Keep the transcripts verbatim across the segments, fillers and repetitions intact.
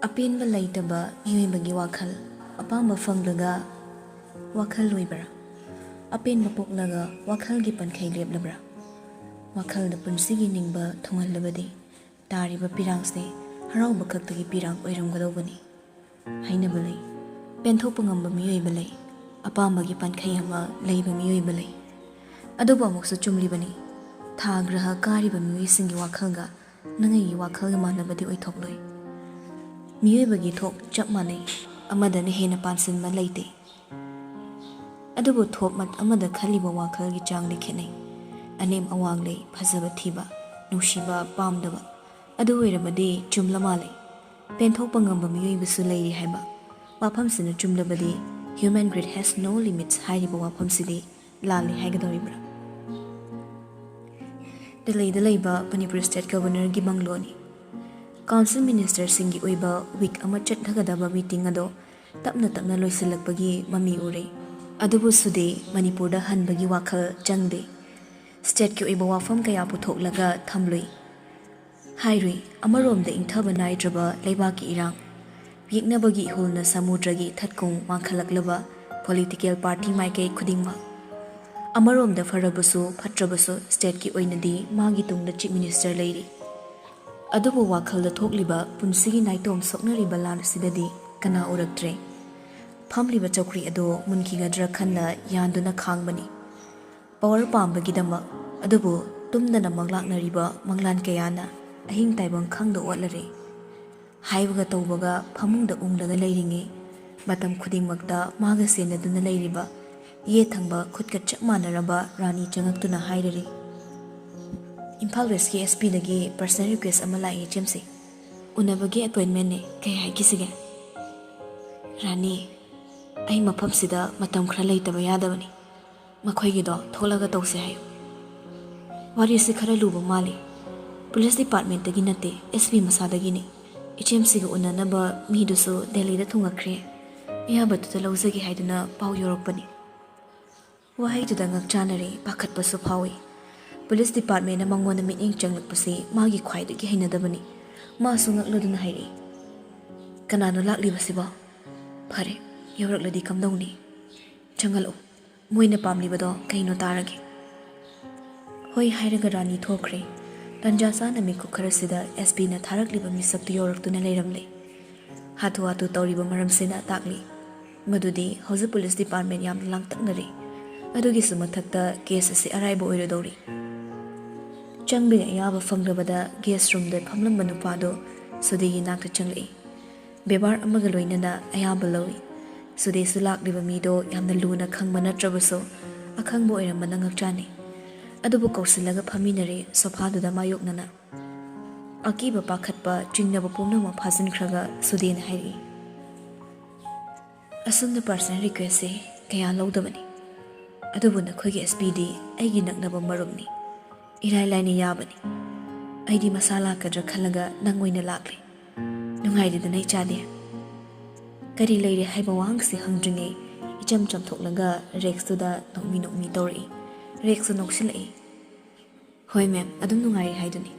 ꯑꯄꯦꯟꯕ ꯂꯩꯇꯕ ꯃꯤꯑꯣꯏꯕꯒꯤ ꯋꯥꯈꯜ꯫ ꯑꯄꯥꯝꯕ ꯐꯪꯂꯒ ꯋꯥꯈꯜ ꯂꯣꯏꯕ꯭ꯔꯥ? ꯑꯄꯦꯟꯕ ꯄꯣꯛꯂꯒ ꯋꯥꯈꯜꯒꯤ ꯄꯟꯈꯩ ꯂꯦꯞꯂꯕ꯭ꯔꯥ? ꯋꯥꯈꯜꯗ ꯄꯨꯟꯁꯤꯒꯤ ꯅꯤꯡꯕ ꯊꯨꯡꯍꯜꯂꯕꯗꯤ, ꯇꯥꯔꯤꯕ ꯄꯤꯔꯥꯡꯁꯦ ꯍꯔꯥꯎꯕ ꯈꯛꯇꯒꯤ ꯄꯤꯔꯥꯡ ꯑꯣꯏꯔꯝꯒꯗꯧꯕꯅꯤ꯫ ꯍꯥꯏꯅꯕ ꯂꯩ, ꯄꯦꯟꯊꯣꯛꯄ ꯉꯝꯕ ꯃꯤꯑꯣꯏꯕ ꯂꯩ, ꯑꯄꯥꯝꯕꯒꯤ ꯄꯟꯈꯩ ꯑꯃ ꯂꯩꯕ ꯃꯤꯑꯣꯏꯕ ꯂꯩ꯫ ꯑꯗꯨꯕꯨ ꯑꯃꯨꯛꯁꯨ ꯆꯨꯝꯂꯤꯕꯅꯤ, ꯊꯥ ꯒ꯭ꯔꯍ ꯀꯥꯔꯤꯕ ꯃꯤꯑꯣꯏꯁꯤꯡꯒꯤ ꯋꯥꯈꯜꯒ ꯅꯪ ꯑꯩꯒꯤ ꯋꯥꯈꯜꯒ ꯃꯥꯟꯅꯕꯗꯤ ꯑꯣꯏꯊꯣꯛꯂꯣꯏ꯫ ꯃꯤꯑꯣꯏꯕꯒꯤ ꯊꯣꯛ ꯆꯞ ꯃꯥꯟꯅꯩ, ꯑꯃꯗꯅ ꯍꯦꯟꯅ ꯄꯥꯟꯁꯤꯟꯕ ꯂꯩꯇꯦ꯫ ꯑꯗꯨꯕꯨ ꯊꯣꯛ ꯃꯠ ꯑꯃꯗ ꯈꯜꯂꯤꯕ ꯋꯥꯈꯜꯒꯤ ꯆꯥꯡꯗꯤ ꯈꯦꯠꯅꯩ꯫ ꯑꯅꯦꯝ ꯑꯋꯥꯡ ꯂꯩ, ꯐꯖꯕ ꯊꯤꯕ, ꯅꯨꯡꯁꯤꯕ ꯄꯥꯝꯗꯕ꯫ ꯑꯗꯨ ꯑꯣꯏꯔꯕꯗꯤ ꯆꯨꯝꯂ ꯃꯥꯜꯂꯦ꯫ ꯄꯦꯟꯊꯣꯛꯄ ꯉꯝꯕ ꯃꯤꯑꯣꯏꯕꯁꯨ ꯂꯩꯔꯤ ꯍꯥꯏꯕ ꯋꯥꯐꯝꯁꯤꯅ ꯆꯨꯝꯂꯕꯗꯤ, human greed has no limits ꯍꯥꯏꯔꯤꯕ ꯋꯥꯐꯝꯁꯤꯗꯤ ꯂꯥꯜꯂꯤ ꯍꯥꯏꯒꯗꯧꯔꯤꯕ꯭ꯔꯥ? ꯗꯦꯜꯂꯤꯗ ꯂꯩꯕ ꯃꯅꯤꯄꯨꯔ ꯁ꯭ꯇꯦꯠ ꯒꯕꯔꯅꯔꯒꯤ ꯕꯪꯒ꯭ꯂꯣꯅꯤ꯫ ꯀꯥꯎꯟꯁꯤꯜ ꯃꯤꯅꯤꯁꯇꯔꯁꯤꯡꯒꯤ ꯑꯣꯏꯕ ꯋꯤꯛ ꯑꯃ ꯆꯠꯊꯒꯗꯕ ꯃꯤꯇꯤꯡ ꯑꯗꯣ ꯇꯞꯅ ꯇꯞꯅ ꯂꯣꯏꯁꯤꯜꯂꯛꯄꯒꯤ ꯃꯃꯤ ꯎꯔꯦ꯫ ꯑꯗꯨꯕꯨ ꯁꯨꯗꯦ, ꯃꯅꯤꯄꯨꯔꯗ ꯍꯟꯕꯒꯤ ꯋꯥꯈꯜ ꯆꯪꯗꯦ꯫ ꯁ꯭ꯇꯦꯠꯀꯤ ꯑꯣꯏꯕ ꯋꯥꯐꯝ ꯀꯌꯥ ꯄꯨꯊꯣꯛꯂꯒ ꯊꯝꯂꯨꯏ꯫ ꯍꯥꯏꯔꯨꯏ, ꯑꯃꯔꯣꯝꯗ ꯏꯪꯊꯕ ꯅꯥꯏꯗ꯭ꯔꯕ ꯂꯩꯕꯥꯛꯀꯤ ꯏꯔꯥꯡ, ꯌꯦꯛꯅꯕꯒꯤ ꯏꯍꯨꯜꯅ ꯁꯃꯨꯗ꯭ꯔꯒꯤ ꯊꯠꯀꯨꯡ ꯃꯥꯡꯈꯠꯂꯛꯂꯕ ꯄꯣꯂꯤꯇꯤꯀꯦꯜ ꯄꯥꯔꯇꯤ ꯃꯥꯏꯀꯩ ꯈꯨꯗꯤꯡꯃꯛ꯫ ꯑꯃꯔꯣꯝꯗ ꯐꯔꯕꯁꯨ ꯐꯠꯇ꯭ꯔꯕꯁꯨ ꯁ꯭ꯇꯦꯠꯀꯤ ꯑꯣꯏꯅꯗꯤ ꯃꯥꯒꯤ ꯇꯨꯡꯗ ꯆꯤꯐ ꯃꯤꯅꯤꯁꯇꯔ ꯂꯩꯔꯤ꯫ ꯑꯗꯨꯕꯨ ꯋꯥꯈꯜꯗ ꯊꯣꯛꯂꯤꯕ ꯄꯨꯟꯁꯤꯒꯤ ꯅꯥꯏꯇꯣꯝ ꯁꯣꯛꯅꯔꯤꯕ ꯂꯥꯟ ꯑꯁꯤꯗꯗꯤ ꯀꯅꯥ ꯎꯔꯛꯇ꯭ꯔꯦ? ꯐꯝꯂꯤꯕ ꯆꯧꯀ꯭ꯔꯤ ꯑꯗꯨ ꯃꯨꯟꯈꯤꯒꯗ꯭ꯔꯥ ꯈꯟꯅ ꯌꯥꯟꯗꯨꯅ ꯈꯥꯡꯕꯅꯤ꯫ ꯄꯋꯥꯔ ꯄꯥꯝꯕꯒꯤꯗꯃꯛ꯫ ꯑꯗꯨꯕꯨ ꯇꯨꯝꯗꯅꯃꯛ ꯂꯥꯛꯅꯔꯤꯕ ꯃꯪꯂꯥꯟ ꯀꯌꯥꯅ ꯑꯍꯤꯡ ꯇꯥꯏꯕꯪ ꯈꯪꯗ ꯑꯣꯠꯂꯔꯦ꯫ ꯍꯥꯏꯕꯒ ꯇꯧꯕꯒ ꯐꯃꯨꯡꯗ ꯎꯪꯂꯒ ꯂꯩꯔꯤꯉꯩ, ꯃꯇꯝ ꯈꯨꯗꯤꯡꯃꯛꯇ ꯃꯥꯒ ꯁꯦꯟꯅꯗꯨꯅ ꯂꯩꯔꯤꯕ ꯌꯦꯠ ꯊꯪꯕ ꯈꯨꯠꯀ ꯆꯞ ꯃꯥꯟꯅꯔꯕ ꯔꯥꯅꯤ ꯆꯪꯉꯛꯇꯨꯅ ꯍꯥꯏꯔꯔꯤ, "ꯏꯝꯐꯥꯜ ꯋꯦꯁꯀꯤ ꯑꯦꯁ ꯄꯤꯗꯒꯤ ꯄꯔꯁꯅꯦꯜ ꯔꯤꯀ꯭ꯋꯦꯁ ꯑꯃ ꯂꯥꯛꯏ, ꯏꯆꯦꯝꯁꯤ꯫ ꯎꯅꯕꯒꯤ ꯑꯦꯄꯣꯏꯟꯃꯦꯟꯅꯦ, ꯀꯩ ꯍꯥꯏꯈꯤꯁꯤꯒꯦ?" "ꯔꯥꯅꯤ, ꯑꯩ ꯃꯐꯝꯁꯤꯗ ꯃꯇꯝ ꯈꯔ ꯂꯩꯇꯕ ꯌꯥꯗꯕꯅꯤ꯫ ꯃꯈꯣꯏꯒꯤꯗꯣ ꯊꯣꯛꯂꯒ ꯇꯧꯁꯦ ꯍꯥꯏꯌꯨ꯫" ꯋꯥꯔꯤꯁꯤ ꯈꯔ ꯂꯨꯕ ꯃꯥꯜꯂꯤ꯫ ꯄꯨꯂꯤꯁ ꯗꯤꯄꯥꯔꯠꯃꯦꯟꯇꯒꯤ ꯅꯠꯇꯦ, ꯑꯦꯁ ꯄꯤ ꯃꯁꯥꯗꯒꯤꯅꯤ꯫ ꯏꯆꯦꯝꯁꯤꯒ ꯎꯅꯅꯕ ꯃꯤꯗꯨꯁꯨ ꯗꯦꯜꯂꯤꯗ ꯊꯨꯡꯉꯛꯈ꯭ꯔꯦ꯫ ꯑꯌꯥꯕꯗꯨꯗ ꯂꯧꯖꯒꯦ ꯍꯥꯏꯗꯨꯅ ꯄꯥꯎ ꯌꯧꯔꯛꯄꯅꯤ꯫ ꯋꯥꯍꯩꯗꯨꯗ ꯉꯛꯆꯥꯟꯅꯔꯦ, ꯄꯥꯈꯠꯄꯁꯨ ꯐꯥꯎꯏ꯫ ꯄꯨꯂꯤꯁ ꯗꯤꯄꯥꯔꯠꯃꯦꯟꯅ ꯃꯉꯣꯟꯗ ꯃꯤꯠꯌꯦꯡ ꯆꯪꯂꯛꯄꯁꯤ ꯃꯥꯒꯤ ꯈ꯭ꯋꯥꯏꯗꯒꯤ ꯍꯩꯅꯗꯕꯅꯤ꯫ ꯃꯥꯁꯨ ꯉꯛꯂꯗꯨꯅ ꯍꯥꯏꯔꯛꯏ, "ꯀꯅꯥꯅꯣ ꯂꯥꯛꯂꯤꯕꯁꯤꯕꯣ? ꯐꯔꯦ, ꯌꯧꯔꯛꯂꯗꯤ ꯀꯝꯗꯧꯅꯤ? ꯆꯪꯍꯜꯂꯛꯎ꯫ ꯃꯣꯏꯅ ꯄꯥꯝꯂꯤꯕꯗꯣ ꯀꯩꯅꯣ ꯇꯥꯔꯒꯦ꯫" "ꯍꯣꯏ" ꯍꯥꯏꯔꯒ ꯔꯥꯅꯤ ꯊꯣꯛꯈ꯭ꯔꯦ꯫ ꯇꯟꯖꯥ ꯆꯥꯅ ꯃꯤꯀꯨꯞ ꯈꯔꯁꯤꯗ ꯑꯦꯁ ꯄꯤꯅ ꯊꯥꯔꯛꯂꯤꯕ ꯃꯤꯁꯛꯇꯨ ꯌꯧꯔꯛꯇꯨꯅ ꯂꯩꯔꯝꯂꯦ꯫ ꯍꯥꯊꯨ ꯍꯥꯊꯨ ꯇꯧꯔꯤꯕ ꯃꯔꯝꯁꯤꯅ ꯇꯥꯛꯂꯤ ꯃꯗꯨꯗꯤ ꯍꯧꯖꯤꯛ ꯄꯨꯂꯤꯁ ꯗꯤꯄꯥꯔꯠꯃꯦꯟ ꯌꯥꯝꯅ ꯂꯥꯡꯇꯛꯅꯔꯤ꯫ ꯑꯗꯨꯒꯤꯁꯨ ꯃꯊꯛꯇ ꯀꯦꯁ ꯑꯁꯤ ꯑꯔꯥꯏꯕ ꯑꯣꯏꯔꯨꯗꯧꯔꯤ꯫ ꯆꯪꯕꯒꯤ ꯑꯌꯥꯕ ꯐꯪꯂꯕꯗ ꯒꯦꯁ ꯔꯨꯝꯗ ꯐꯝꯂꯝꯕ ꯅꯨꯄꯥꯗꯨ ꯁꯨꯗꯦꯒꯤ ꯅꯥꯛꯇ ꯆꯪꯂꯛꯏ꯫ ꯕꯦꯕꯥꯔ ꯑꯃꯒ ꯂꯣꯏꯅꯅ ꯑꯌꯥꯕ ꯂꯧꯏ꯫ ꯁꯨꯗꯦꯁꯨ ꯂꯥꯛꯂꯤꯕ ꯃꯤꯗꯣ ꯌꯥꯝꯅ ꯂꯨꯅ ꯈꯪꯕ ꯅꯠꯇ꯭ꯔꯕꯁꯨ ꯑꯈꯪꯕ ꯑꯣꯏꯔꯝꯕꯅ ꯉꯛꯆꯥꯅꯩ꯫ ꯑꯗꯨꯕꯨ ꯀꯧꯁꯤꯜꯂꯒ ꯐꯝꯃꯤꯟꯅꯔꯦ ꯁꯣꯐꯥꯗꯨꯗ ꯃꯥꯌꯣꯛꯅꯅ꯫ ꯑꯀꯤꯕ ꯄꯥꯈꯠꯄ ꯆꯤꯡꯅꯕ ꯄꯨꯝꯅꯃꯛ ꯐꯥꯖꯤꯟꯈ꯭ꯔꯒ ꯁꯨꯗꯦꯅ ꯍꯥꯏꯔꯛꯏ, "ꯑꯁꯨꯝꯅ ꯄꯥꯔꯁꯅꯦꯜ ꯔꯤꯀ꯭ꯋꯦꯁꯁꯦ ꯀꯌꯥ ꯂꯧꯗꯕꯅꯤ꯫ ꯑꯗꯨꯕꯨ ꯅꯈꯣꯏꯒꯤ ꯑꯦꯁ ꯄꯤꯗꯤ ꯑꯩꯒꯤ ꯅꯛꯅꯕ ꯃꯔꯨꯞꯅꯤ꯫ ꯏꯔꯥꯏ ꯂꯥꯏꯅ ꯌꯥꯕꯅꯤ꯫ ꯑꯩꯗꯤ ꯃꯁꯥ ꯂꯥꯛꯀꯗ꯭ꯔꯥ ꯈꯜꯂꯒ ꯅꯪ ꯑꯣꯏꯅ ꯂꯥꯛꯂꯦ꯫ ꯅꯨꯡꯉꯥꯏꯔꯤꯗꯅ ꯏꯆꯥꯗꯤ?" ꯀꯔꯤ ꯂꯩꯔꯦ ꯍꯥꯏꯕ ꯋꯥꯍꯪꯁꯤ ꯍꯪꯗ꯭ꯔꯤꯉꯩ ꯏꯆꯝ ꯆꯝꯊꯣꯛꯂꯒ ꯔꯦꯛꯁꯇꯨꯗ ꯅꯣꯛꯃꯤ ꯅꯣꯛꯃꯤ ꯇꯧꯔꯛꯏ꯫ ꯔꯦꯛꯁꯁꯨ ꯅꯣꯛꯁꯤꯜꯂꯛꯏ꯫ "ꯍꯣꯏ ꯃꯦꯝ, ꯑꯗꯨꯝ ꯅꯨꯡꯉꯥꯏꯔꯤ ꯍꯥꯏꯗꯨꯅꯤ꯫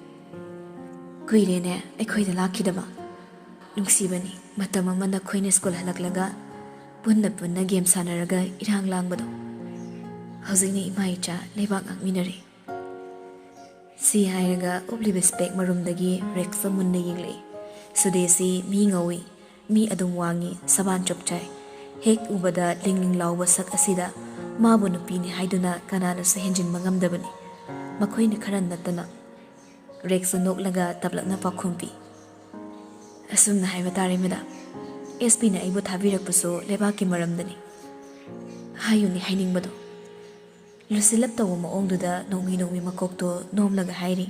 ꯀꯨꯏꯔꯦꯅꯦ ꯑꯩꯈꯣꯏꯗ ꯂꯥꯛꯈꯤꯗꯕ꯫ ꯅꯨꯡꯁꯤꯕꯅꯤ, ꯃꯇꯝ ꯑꯃ ꯅꯈꯣꯏꯅ ꯁ꯭ꯀꯨꯜ ꯍꯜꯂꯛꯂꯒ ꯄꯨꯟꯅ ꯄꯨꯟꯅ ꯒꯦꯝ ꯁꯥꯟꯅꯔꯒ ꯏꯔꯥꯡ ꯂꯥꯡꯕꯗꯣ꯫ ꯍꯧꯖꯤꯛꯅ ꯏꯃꯥ ꯏꯆꯥ ꯂꯩꯕꯥꯛ ꯉꯥꯛꯃꯤꯟꯅꯔꯦ꯫" ꯁꯤ ꯍꯥꯏꯔꯒ ꯎꯞꯂꯤꯕ ꯁ꯭ꯄꯦꯛ ꯃꯔꯨꯝꯗꯒꯤ ꯔꯦꯛꯁꯇ ꯃꯨꯟꯅ ꯌꯦꯡꯂꯛꯏ꯫ ꯁꯨꯗꯦꯁꯤ ꯃꯤ ꯉꯧꯏ, ꯃꯤ ꯑꯗꯨꯝ ꯋꯥꯡꯉꯤ, ꯁꯕꯥꯟ ꯆꯨꯞ ꯆꯥꯏ꯫ ꯍꯦꯛ ꯎꯕꯗ ꯂꯤꯡ ꯂꯤꯡ ꯂꯥꯎꯕ ꯁꯛ ꯑꯁꯤꯗ ꯃꯥꯕꯨ ꯅꯨꯄꯤꯅꯤ ꯍꯥꯏꯗꯨꯅ ꯀꯅꯥꯅꯁꯨ ꯍꯦꯟꯖꯤꯟꯕ ꯉꯝꯗꯕꯅꯤ, ꯃꯈꯣꯏꯅ ꯈꯔ ꯅꯠꯇꯅ꯫ ꯔꯦꯛꯁꯇ ꯅꯣꯛꯂꯒ ꯇꯞꯂꯞꯅ ꯄꯥꯎꯈꯨꯝ ꯄꯤ꯫ "ꯑꯁꯨꯝꯅ ꯍꯥꯏꯕ ꯇꯥꯔꯦ ꯃꯦꯗꯥꯝ, ꯑꯦꯁ ꯄꯤꯅ ꯑꯩꯕꯨ ꯊꯥꯕꯤꯔꯛꯄꯁꯨ ꯂꯩꯕꯥꯛꯀꯤ ꯃꯔꯝꯗꯅꯤ꯫ ꯍꯥꯏꯌꯨꯅꯦ ꯍꯥꯏꯅꯤꯡꯕꯗꯣ꯫" ꯂꯨꯁꯤꯜꯂꯞ ꯇꯧꯕ ꯃꯑꯣꯡꯗꯨꯗ ꯅꯣꯡꯃꯤ ꯅꯣꯡꯃꯤ ꯃꯀꯣꯛꯇꯣ ꯅꯣꯝꯂꯒ ꯍꯥꯏꯔꯤ꯫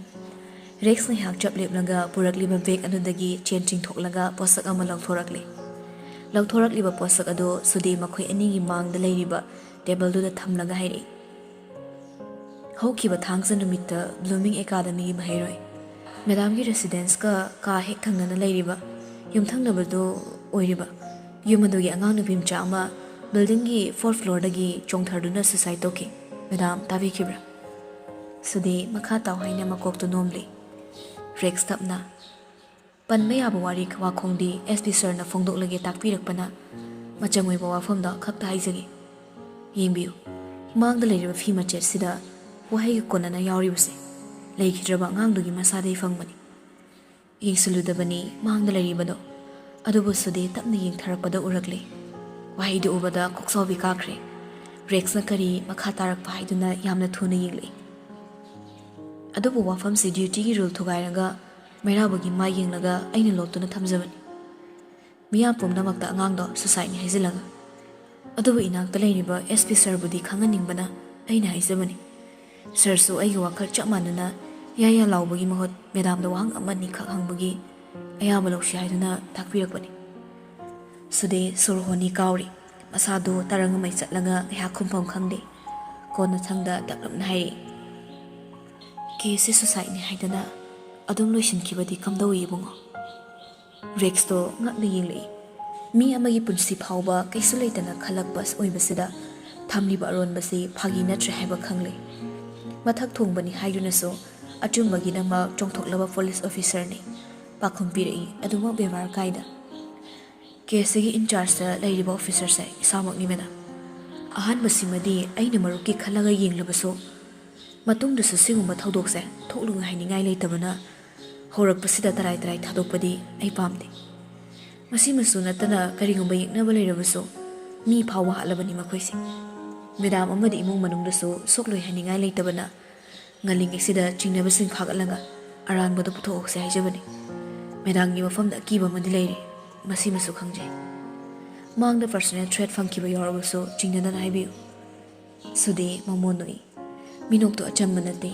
ꯔꯦꯛꯁ ꯉꯥꯏꯍꯥꯛ ꯆꯞ ꯂꯦꯞꯂꯒ ꯄꯨꯔꯛꯂꯤꯕ ꯕꯦꯒ ꯑꯗꯨꯗꯒꯤ ꯆꯦꯟ ꯆꯤꯡꯊꯣꯛꯂꯒ ꯄꯣꯠꯁꯛ ꯑꯃ ꯂꯧꯊꯣꯔꯛꯂꯤ꯫ ꯂꯧꯊꯣꯔꯛꯂꯤꯕ ꯄꯣꯠꯁꯛ ꯑꯗꯨ ꯁꯨꯗꯦ ꯃꯈꯣꯏ ꯑꯅꯤꯒꯤ ꯃꯥꯡꯗ ꯂꯩꯔꯤꯕ ꯇꯦꯕꯜꯗꯨꯗ ꯊꯝꯂꯒ ꯍꯥꯏꯔꯛꯏ, "ꯍꯧꯈꯤꯕ ꯊꯥꯡꯖ ꯅꯨꯃꯤꯠꯇ ꯕ꯭ꯂꯨꯃꯤꯡ ꯑꯦꯀꯥꯗꯃꯤꯒꯤ ꯃꯍꯩꯔꯣꯏ, ꯃꯦꯗꯥꯝꯒꯤ ꯔꯦꯁꯤꯗꯦꯟꯁꯀ ꯀꯥ ꯍꯦꯛ ꯊꯪꯅꯅ ꯂꯩꯔꯤꯕ ꯌꯨꯝꯊꯪꯅꯕꯗꯨ ꯑꯣꯏꯔꯤꯕ ꯌꯨꯝ ꯑꯗꯨꯒꯤ ꯑꯉꯥꯡ ꯅꯨꯄꯤ ꯃꯆꯥ ꯑꯃ ꯕꯤꯜꯗꯤꯡꯒꯤ ꯐꯣꯔꯠ ꯐ꯭ꯂꯣꯔꯗꯒꯤ ꯆꯣꯡꯊꯗꯨꯅ ꯁꯨꯁꯥꯏꯗ ꯇꯧꯈꯤ꯫ ꯃꯦꯗꯥꯝ ꯇꯥꯕꯤꯈꯤꯕ꯭ꯔꯥ?" ꯁꯨꯗꯦ ꯃꯈꯥ ꯇꯥꯎ ꯍꯥꯏꯅ ꯃꯀꯣꯛꯇꯨ ꯅꯣꯝꯂꯤ꯫ ꯔꯦꯛꯁ ꯇꯞꯅ, ꯄꯟꯕ ꯌꯥꯕ ꯋꯥꯔꯤ ꯋꯥꯈꯣꯡꯗꯤ ꯑꯦꯁ ꯄꯤ ꯁꯔꯅ ꯐꯣꯡꯗꯣꯛꯂꯒꯦ ꯇꯥꯛꯄꯤꯔꯛꯄꯅ ꯃꯆꯪ ꯑꯣꯏꯕ ꯋꯥꯐꯝꯗ ꯈꯛꯇ ꯍꯥꯏꯖꯒꯦ꯫ ꯌꯦꯡꯕꯤꯌꯨ, ꯃꯥꯡꯗ ꯂꯩꯔꯤꯕ ꯐꯤ ꯃꯆꯦꯠꯁꯤꯗ ꯋꯥꯍꯩꯒ ꯀꯣꯟꯅꯅ ꯌꯥꯎꯔꯤꯕꯁꯦ ꯂꯩꯈꯤꯗ꯭ꯔꯕ ꯑꯉꯥꯡꯗꯨꯒꯤ ꯃꯁꯥꯗꯒꯤ ꯐꯪꯕꯅꯤ꯫ ꯌꯦꯡꯁꯤꯜꯂꯨꯗꯕꯅꯤ ꯃꯥꯡꯗ ꯂꯩꯔꯤꯕꯗꯣ, ꯑꯗꯨꯕꯨ ꯁꯨꯗꯦ ꯇꯞꯅ ꯌꯦꯡꯊꯔꯛꯄꯗ ꯎꯔꯛꯂꯦ꯫ ꯋꯥꯍꯩꯗꯨ ꯎꯕꯗ ꯀꯣꯛꯆꯥꯎꯕꯤ ꯀꯥꯈ꯭ꯔꯦ꯫ ꯔꯦꯛꯁꯅ ꯀꯔꯤ ꯃꯈꯥ ꯇꯥꯔꯛꯄ ꯍꯥꯏꯗꯨꯅ ꯌꯥꯝꯅ ꯊꯨꯅ ꯌꯦꯡꯂꯛꯏ꯫ ꯑꯗꯨꯕꯨ ꯋꯥꯐꯝꯁꯤ ꯗ꯭ꯌꯨꯇꯤꯒꯤ ꯔꯨꯜ ꯊꯨꯒꯥꯏꯔꯒ ꯃꯩꯔꯥꯕꯒꯤ ꯃꯥꯏ ꯌꯦꯡꯂꯒ ꯑꯩꯅ ꯂꯣꯠꯇꯨꯅ ꯊꯝꯖꯕꯅꯤ꯫ ꯃꯤꯌꯥꯝ ꯄꯨꯝꯅꯃꯛꯇ ꯑꯉꯥꯡꯗꯣ ꯁꯨꯁꯥꯏꯠꯅꯤ ꯍꯥꯏꯖꯤꯜꯂꯒ꯫ ꯑꯗꯨꯕꯨ ꯏꯅꯥꯛꯇ ꯂꯩꯔꯤꯕ ꯑꯦꯁ ꯄꯤ ꯁꯔꯕꯨꯗꯤ ꯈꯪꯍꯟꯅꯤꯡꯕꯅ ꯑꯩꯅ ꯍꯥꯏꯖꯕꯅꯤ꯫ ꯁꯔꯁꯨ ꯑꯩꯒꯤ ꯋꯥꯈꯜ ꯆꯞ ꯃꯥꯟꯅꯅ ꯌꯥ ꯌꯥ ꯂꯥꯎꯕꯒꯤ ꯃꯍꯨꯠ ꯃꯦꯗꯥꯝꯗ ꯋꯥꯍꯪ ꯑꯃꯅꯤꯈꯛ ꯍꯪꯕꯒꯤ ꯑꯌꯥꯕ ꯂꯧꯁꯤ ꯍꯥꯏꯗꯨꯅ ꯇꯥꯛꯄꯤꯔꯛꯄꯅꯤ꯫ ꯁꯨꯗꯦ ꯁꯣꯔ ꯍꯣꯟꯅꯤ ꯀꯥꯎꯔꯤ꯫ ꯃꯁꯥꯗꯨ ꯇꯔꯪ ꯑꯃ ꯆꯠꯂꯒ ꯉꯥꯏꯍꯥꯛ ꯈꯨꯝꯐꯝ ꯈꯪꯗꯦ꯫ ꯀꯣꯟꯅꯊꯪꯗ ꯇꯞꯂꯞꯅ ꯍꯥꯏꯔꯛꯏ, "ꯀꯦꯁꯁꯦ ꯁꯨꯁꯥꯏꯠꯅꯤ ꯍꯥꯏꯗꯅ ꯑꯗꯨꯝ ꯂꯣꯏꯁꯤꯟꯈꯤꯕꯗꯤ ꯀꯝꯗꯧꯏ ꯏꯕꯨꯡꯉꯣ?" ꯔꯦꯛꯁꯇꯣ ꯉꯛꯅ ꯌꯦꯡꯂꯛꯏ꯫ ꯃꯤ ꯑꯃꯒꯤ ꯄꯨꯟꯁꯤ ꯐꯥꯎꯕ ꯀꯩꯁꯨ ꯂꯩꯇꯅ ꯈꯜꯂꯛꯄ ꯑꯣꯏꯕꯁꯤꯗ ꯊꯝꯂꯤꯕ ꯑꯔꯣꯟꯕꯁꯤ ꯐꯥꯒꯤ ꯅꯠꯇ꯭ꯔꯦ ꯍꯥꯏꯕ ꯈꯪꯂꯦ꯫ ꯃꯊꯛ ꯊꯣꯡꯕꯅꯤ ꯍꯥꯏꯗꯨꯅꯁꯨ ꯑꯆꯨꯝꯕꯒꯤꯗꯃꯛ ꯆꯣꯡꯊꯣꯛꯂꯕ ꯄꯨꯂꯤꯁ ꯑꯣꯐꯤꯁꯔꯅꯤ꯫ ꯄꯥꯎꯈꯨꯝ ꯄꯤꯔꯛꯏ, ꯑꯗꯨꯃꯛ ꯕꯦꯕꯥꯔ ꯀꯥꯏꯗ꯫ ꯀꯦꯁꯁꯤꯒꯤ ꯏꯟꯆꯥꯔꯖꯇ ꯂꯩꯔꯤꯕ ꯑꯣꯐꯤꯁꯔꯁꯦ ꯏꯁꯥꯃꯛꯅꯤ, ꯃꯦꯗꯥꯝ꯫ ꯑꯍꯥꯟꯕꯁꯤꯃꯗꯤ ꯑꯩꯅ ꯃꯔꯨꯞꯀꯤ ꯈꯜꯂꯒ ꯌꯦꯡꯂꯕꯁꯨ, ꯃꯇꯨꯡꯗꯁꯨ ꯁꯤꯒꯨꯝꯕ ꯊꯧꯗꯣꯛꯁꯦ ꯊꯣꯛꯂꯨ ꯍꯥꯏꯅꯤꯡꯉꯥꯏ ꯂꯩꯇꯕꯅ ꯍꯧꯔꯛꯄꯁꯤꯗ ꯇꯔꯥꯏ ꯇꯔꯥꯏ ꯊꯥꯗꯣꯛꯄꯗꯤ ꯑꯩ ꯄꯥꯝꯗꯦ꯫ ꯃꯁꯤꯃꯁꯨ ꯅꯠꯇꯅ ꯀꯔꯤꯒꯨꯝꯕ ꯌꯦꯛꯅꯕ ꯂꯩꯔꯕꯁꯨ ꯃꯤ ꯐꯥꯎꯕ ꯍꯥꯠꯂꯕꯅꯤ ꯃꯈꯣꯏꯁꯦ꯫ ꯃꯦꯗꯥꯝ ꯑꯃꯗꯤ ꯏꯃꯨꯡ ꯃꯅꯨꯡꯗꯁꯨ ꯁꯣꯛꯂꯣꯏ ꯍꯥꯏꯅꯤꯡꯉꯥꯏ ꯂꯩꯇꯕꯅ ꯉꯜꯂꯤꯉꯩꯁꯤꯗ ꯆꯤꯡꯅꯕꯁꯤꯡ ꯐꯥꯒꯠꯂꯒ ꯑꯔꯥꯟꯕꯗꯨ ꯄꯨꯊꯣꯛꯍꯧꯁꯦ ꯍꯥꯏꯖꯕꯅꯤ꯫ ꯃꯦꯗꯥꯝꯒꯤ ꯃꯐꯝꯗ ꯑꯀꯤꯕ ꯑꯃꯗꯤ ꯂꯩꯔꯤ, ꯃꯁꯤꯃꯁꯨ ꯈꯪꯖꯩ꯫ ꯃꯥꯡꯗ ꯄꯔꯁꯣꯅꯦꯜ ꯊ꯭ꯔꯦꯠ ꯐꯪꯈꯤꯕ ꯌꯥꯎꯔꯕꯁꯨ ꯆꯤꯡꯅꯗꯅ ꯍꯥꯏꯕꯤꯌꯨ꯫ ꯁꯨꯗꯦ ꯃꯃꯣꯟ ꯅꯣꯛꯏ꯫ ꯃꯤꯅꯣꯛꯇꯣ ꯑꯆꯝꯕ ꯅꯠꯇꯦ꯫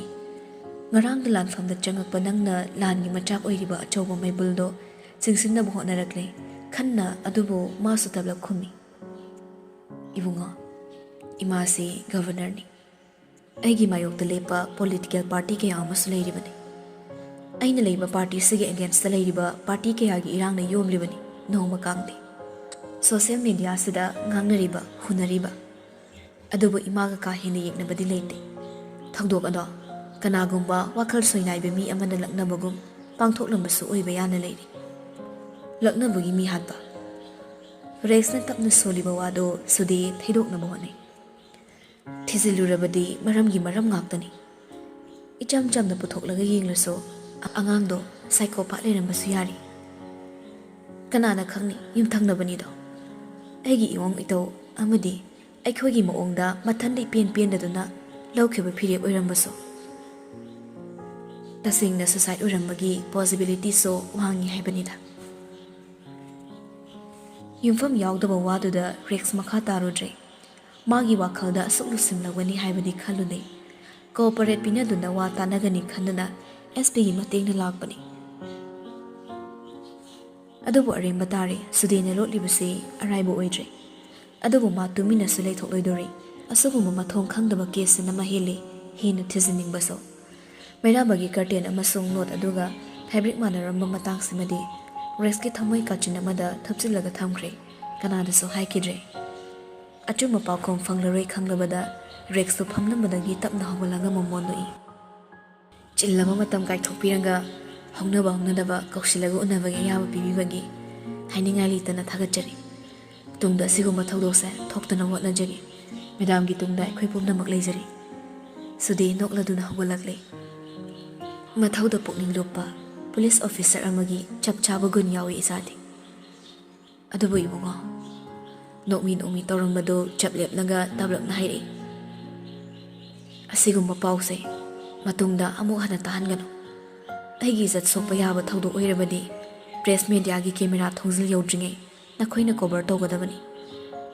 ꯉꯔꯥꯡꯗ ꯂꯥꯟꯐꯝꯗ ꯆꯪꯉꯛꯄ ꯅꯪꯅ ꯂꯥꯟꯒꯤ ꯃꯆꯥꯛ ꯑꯣꯏꯔꯤꯕ ꯑꯆꯧꯕ ꯃꯩꯕꯨꯜꯗꯣ ꯆꯤꯡꯁꯤꯟꯅꯕ ꯍꯣꯠꯅꯔꯛꯂꯦ꯫ ꯈꯟꯅ ꯑꯗꯨꯕꯨ ꯃꯥꯁꯨ ꯇꯞꯂꯞ ꯈꯨꯝꯃꯤ꯫ ꯏꯕꯨꯡꯉꯣ, ꯏꯃꯥꯁꯤ ꯒꯕꯔꯅꯔꯅꯤ꯫ ꯑꯩꯒꯤ ꯃꯥꯌꯣꯛꯇ ꯂꯦꯞꯄ ꯄꯣꯂꯤꯇꯤꯀꯦꯜ ꯄꯥꯔꯇꯤ ꯀꯌꯥ ꯑꯃꯁꯨ ꯂꯩꯔꯤꯕꯅꯤ꯫ ꯑꯩꯅ ꯂꯩꯕ ꯄꯥꯔꯇꯤꯁꯤꯒꯤ ꯑꯦꯒꯦꯟꯁꯇ ꯂꯩꯔꯤꯕ ꯄꯥꯔꯇꯤ ꯀꯌꯥꯒꯤ ꯏꯔꯥꯡꯅ ꯌꯣꯝꯂꯤꯕꯅꯤ ꯅꯣꯡꯃ ꯀꯥꯡꯗꯦ꯫ ꯁꯣꯁꯤꯌꯦꯜ ꯃꯦꯗꯤꯌꯥꯁꯤꯗ ꯉꯥꯡꯅꯔꯤꯕ, ꯍꯨꯟꯅꯔꯤꯕ꯫ ꯑꯗꯨꯕꯨ ꯏꯃꯥꯒ ꯀꯥ ꯍꯦꯟꯅ ꯌꯦꯛꯅꯕꯗꯤ ꯂꯩꯇꯦ꯫ ꯊꯧꯗꯣꯛ ꯑꯗꯣ ꯀꯅꯥꯒꯨꯝꯕ ꯋꯥꯈꯜ ꯁꯣꯏꯅꯥꯏꯕ ꯃꯤ ꯑꯃꯅ ꯂꯛꯅꯕꯒꯨꯝ ꯄꯥꯡꯊꯣꯛꯂꯝꯕꯁꯨ ꯑꯣꯏꯕ ꯌꯥꯅ ꯂꯩꯔꯤ꯫ ꯂꯛꯅꯕꯒꯤ ꯃꯤ ꯍꯥꯠꯄ꯫ ꯔꯦꯛꯁꯅ ꯇꯞꯅ ꯁꯣꯜꯂꯤꯕ ꯋꯥꯗꯨ ꯁꯨꯗꯦ ꯊꯩꯗꯣꯛꯅꯕ ꯍꯣꯠꯅꯩ꯫ ꯊꯤꯖꯤꯜꯂꯨꯔꯕꯗꯤ ꯃꯔꯝꯒꯤ ꯃꯔꯝ ꯉꯥꯛꯇꯅꯤ꯫ ꯏꯆꯝ ꯆꯝꯅ ꯄꯨꯊꯣꯛꯂꯒ ꯌꯦꯡꯂꯁꯨ ꯑꯉꯥꯡꯗꯣ psychopath ꯂꯩꯔꯝꯕꯁꯨ ꯌꯥꯔꯤ꯫ ꯀꯅꯥꯅ ꯈꯪꯅꯤ, ꯌꯨꯝꯊꯪꯅꯕꯅꯤꯗꯣ꯫ ꯑꯩꯒꯤ ꯏꯋꯣꯡ ꯏꯇꯧ ꯑꯃꯗꯤ ꯑꯩꯈꯣꯏꯒꯤ ꯃꯑꯣꯡꯗ ꯃꯊꯟꯗ ꯏꯄꯦꯟ ꯄꯦꯟꯗꯗꯨꯅ ꯂꯧꯈꯤꯕ ꯐꯤꯔꯦꯞ ꯑꯣꯏꯔꯝꯕꯁꯨ꯫ ꯇꯁꯦꯡꯅ suicide ꯑꯣꯏꯔꯝꯕꯒꯤ possibilityꯁꯨ ꯋꯥꯡꯉꯤ ꯍꯥꯏꯕꯅꯤꯗ꯫ ꯌꯨꯝꯐꯝ ꯌꯥꯎꯗꯕ ꯋꯥꯗꯨꯗ ꯔꯦꯛꯁ ꯃꯈꯥ ꯇꯥꯔꯨꯗ꯭ꯔꯦ꯫ ꯃꯥꯒꯤ ꯋꯥꯈꯜꯗ ꯑꯁꯨꯛ ꯂꯨꯁꯤꯜꯂꯒꯅꯤ ꯍꯥꯏꯕꯗꯤ ꯈꯜꯂꯨꯗꯦ꯫ Cooperate ꯄꯤꯅꯗꯨꯅ ꯋꯥ ꯇꯥꯅꯒꯅꯤ ꯈꯟꯗꯨꯅ S Pꯒꯤ ꯃꯇꯦꯡꯗ ꯂꯥꯛꯄꯅꯤ꯫ ꯑꯗꯨꯕꯨ ꯑꯔꯦꯝꯕ ꯇꯥꯔꯦ, ꯁꯨꯗꯦꯅ ꯂꯣꯠꯂꯤꯕꯁꯤ ꯑꯔꯥꯏꯕ ꯑꯣꯏꯗ꯭ꯔꯦ꯫ ꯑꯗꯨꯕꯨ ꯃꯥ ꯇꯨꯃꯤꯟꯅꯁꯨ ꯂꯩꯊꯣꯛꯂꯣꯏꯗꯣꯔꯤ꯫ ꯑꯁꯤꯒꯨꯝꯕ ꯃꯊꯣꯡ ꯈꯪꯗꯕ caseꯁꯤꯅ ꯃꯍꯦꯜꯂꯤ ꯍꯦꯟꯅ ꯊꯤꯖꯤꯟꯅꯤꯡꯕꯁꯨ꯫ ꯃꯩꯔꯥꯕꯒꯤ curtain ꯑꯃꯁꯨꯡ note ꯑꯗꯨꯒ fabric ꯃꯥꯟꯅꯔꯝꯕ ꯃꯇꯥꯡꯁꯤꯃꯗꯤ ꯔꯦꯛꯁꯀꯤ ꯊꯃꯣꯏ ꯀꯥꯆꯤꯟ ꯑꯃꯗ ꯊꯨꯞꯆꯤꯜꯂꯒ ꯊꯝꯈ꯭ꯔꯦ꯫ ꯀꯅꯥꯗꯁꯨ ꯍꯥꯏꯈꯤꯗ꯭ꯔꯦ꯫ ꯑꯆꯨꯝꯕ ꯄꯥꯎꯈꯨꯝ ꯐꯪꯂꯔꯣꯏ ꯈꯪꯂꯕꯗ ꯔꯦꯛꯁꯇꯨ ꯐꯝꯂꯝꯕꯗꯒꯤ ꯇꯞꯅ ꯍꯧꯒꯠꯂꯒ ꯃꯃꯣꯟ ꯅꯣꯛꯏ꯫ ꯆꯤꯜꯂꯕ ꯃꯇꯝ ꯀꯥꯏꯊꯣꯛꯄꯤꯔꯒ ꯍꯧꯅꯕ ꯍꯧꯅꯗꯕ ꯀꯧꯁꯤꯜꯂꯒ ꯎꯅꯕꯒꯤ ꯑꯌꯥꯕ ꯄꯤꯕꯤꯕꯒꯤ ꯍꯥꯏꯅꯤꯡꯉꯥꯏ ꯂꯩꯇꯅ ꯊꯥꯒꯠꯆꯔꯤ꯫ ꯇꯨꯡꯗ ꯑꯁꯤꯒꯨꯝꯕ ꯊꯧꯗꯣꯛꯁꯦ ꯊꯣꯛꯇꯅꯕ ꯍꯣꯠꯅꯖꯒꯦ꯫ ꯃꯦꯗꯥꯝꯒꯤ ꯇꯨꯡꯗ ꯑꯩꯈꯣꯏ ꯄꯨꯝꯅꯃꯛ ꯂꯩꯖꯔꯤ꯫ ꯁꯨꯗꯦ ꯅꯣꯛꯂꯗꯨꯅ ꯍꯧꯒꯠꯂꯛꯂꯦ꯫ ꯃꯊꯧꯗ ꯄꯨꯛꯅꯤꯡ ꯂꯨꯞꯄ police officer ꯑꯃꯒꯤ ꯆꯞ ꯆꯥꯕ ꯒꯨꯟ ꯌꯥꯎꯏ ꯏꯆꯥꯗꯤ꯫ ꯑꯗꯨꯕꯨ ꯏꯕꯨꯡꯉꯣ, ꯅꯣꯛꯃꯤ ꯅꯣꯛꯃꯤ ꯇꯧꯔꯝꯕꯗꯨ ꯆꯞ ꯂꯦꯞꯂꯒ ꯇꯞꯂꯞꯅ ꯍꯥꯏꯔꯛꯏ, "ꯑꯁꯤꯒꯨꯝꯕ ꯄꯥꯎꯁꯦ ꯃꯇꯨꯡꯗ ꯑꯃꯨꯛ ꯍꯟꯅ ꯇꯥꯍꯟꯒꯅꯨ꯫ ꯑꯩꯒꯤ ꯏꯖꯠ ꯁꯣꯛꯄ ꯌꯥꯕ ꯊꯧꯗꯣꯛ ꯑꯣꯏꯔꯕꯗꯤ press mediaꯒꯤ camera ꯊꯣꯡꯖꯤꯜ ꯌꯧꯗ꯭ꯔꯤꯉꯩ ꯅꯈꯣꯏꯅ cover ꯇꯧꯒꯗꯕꯅꯤ꯫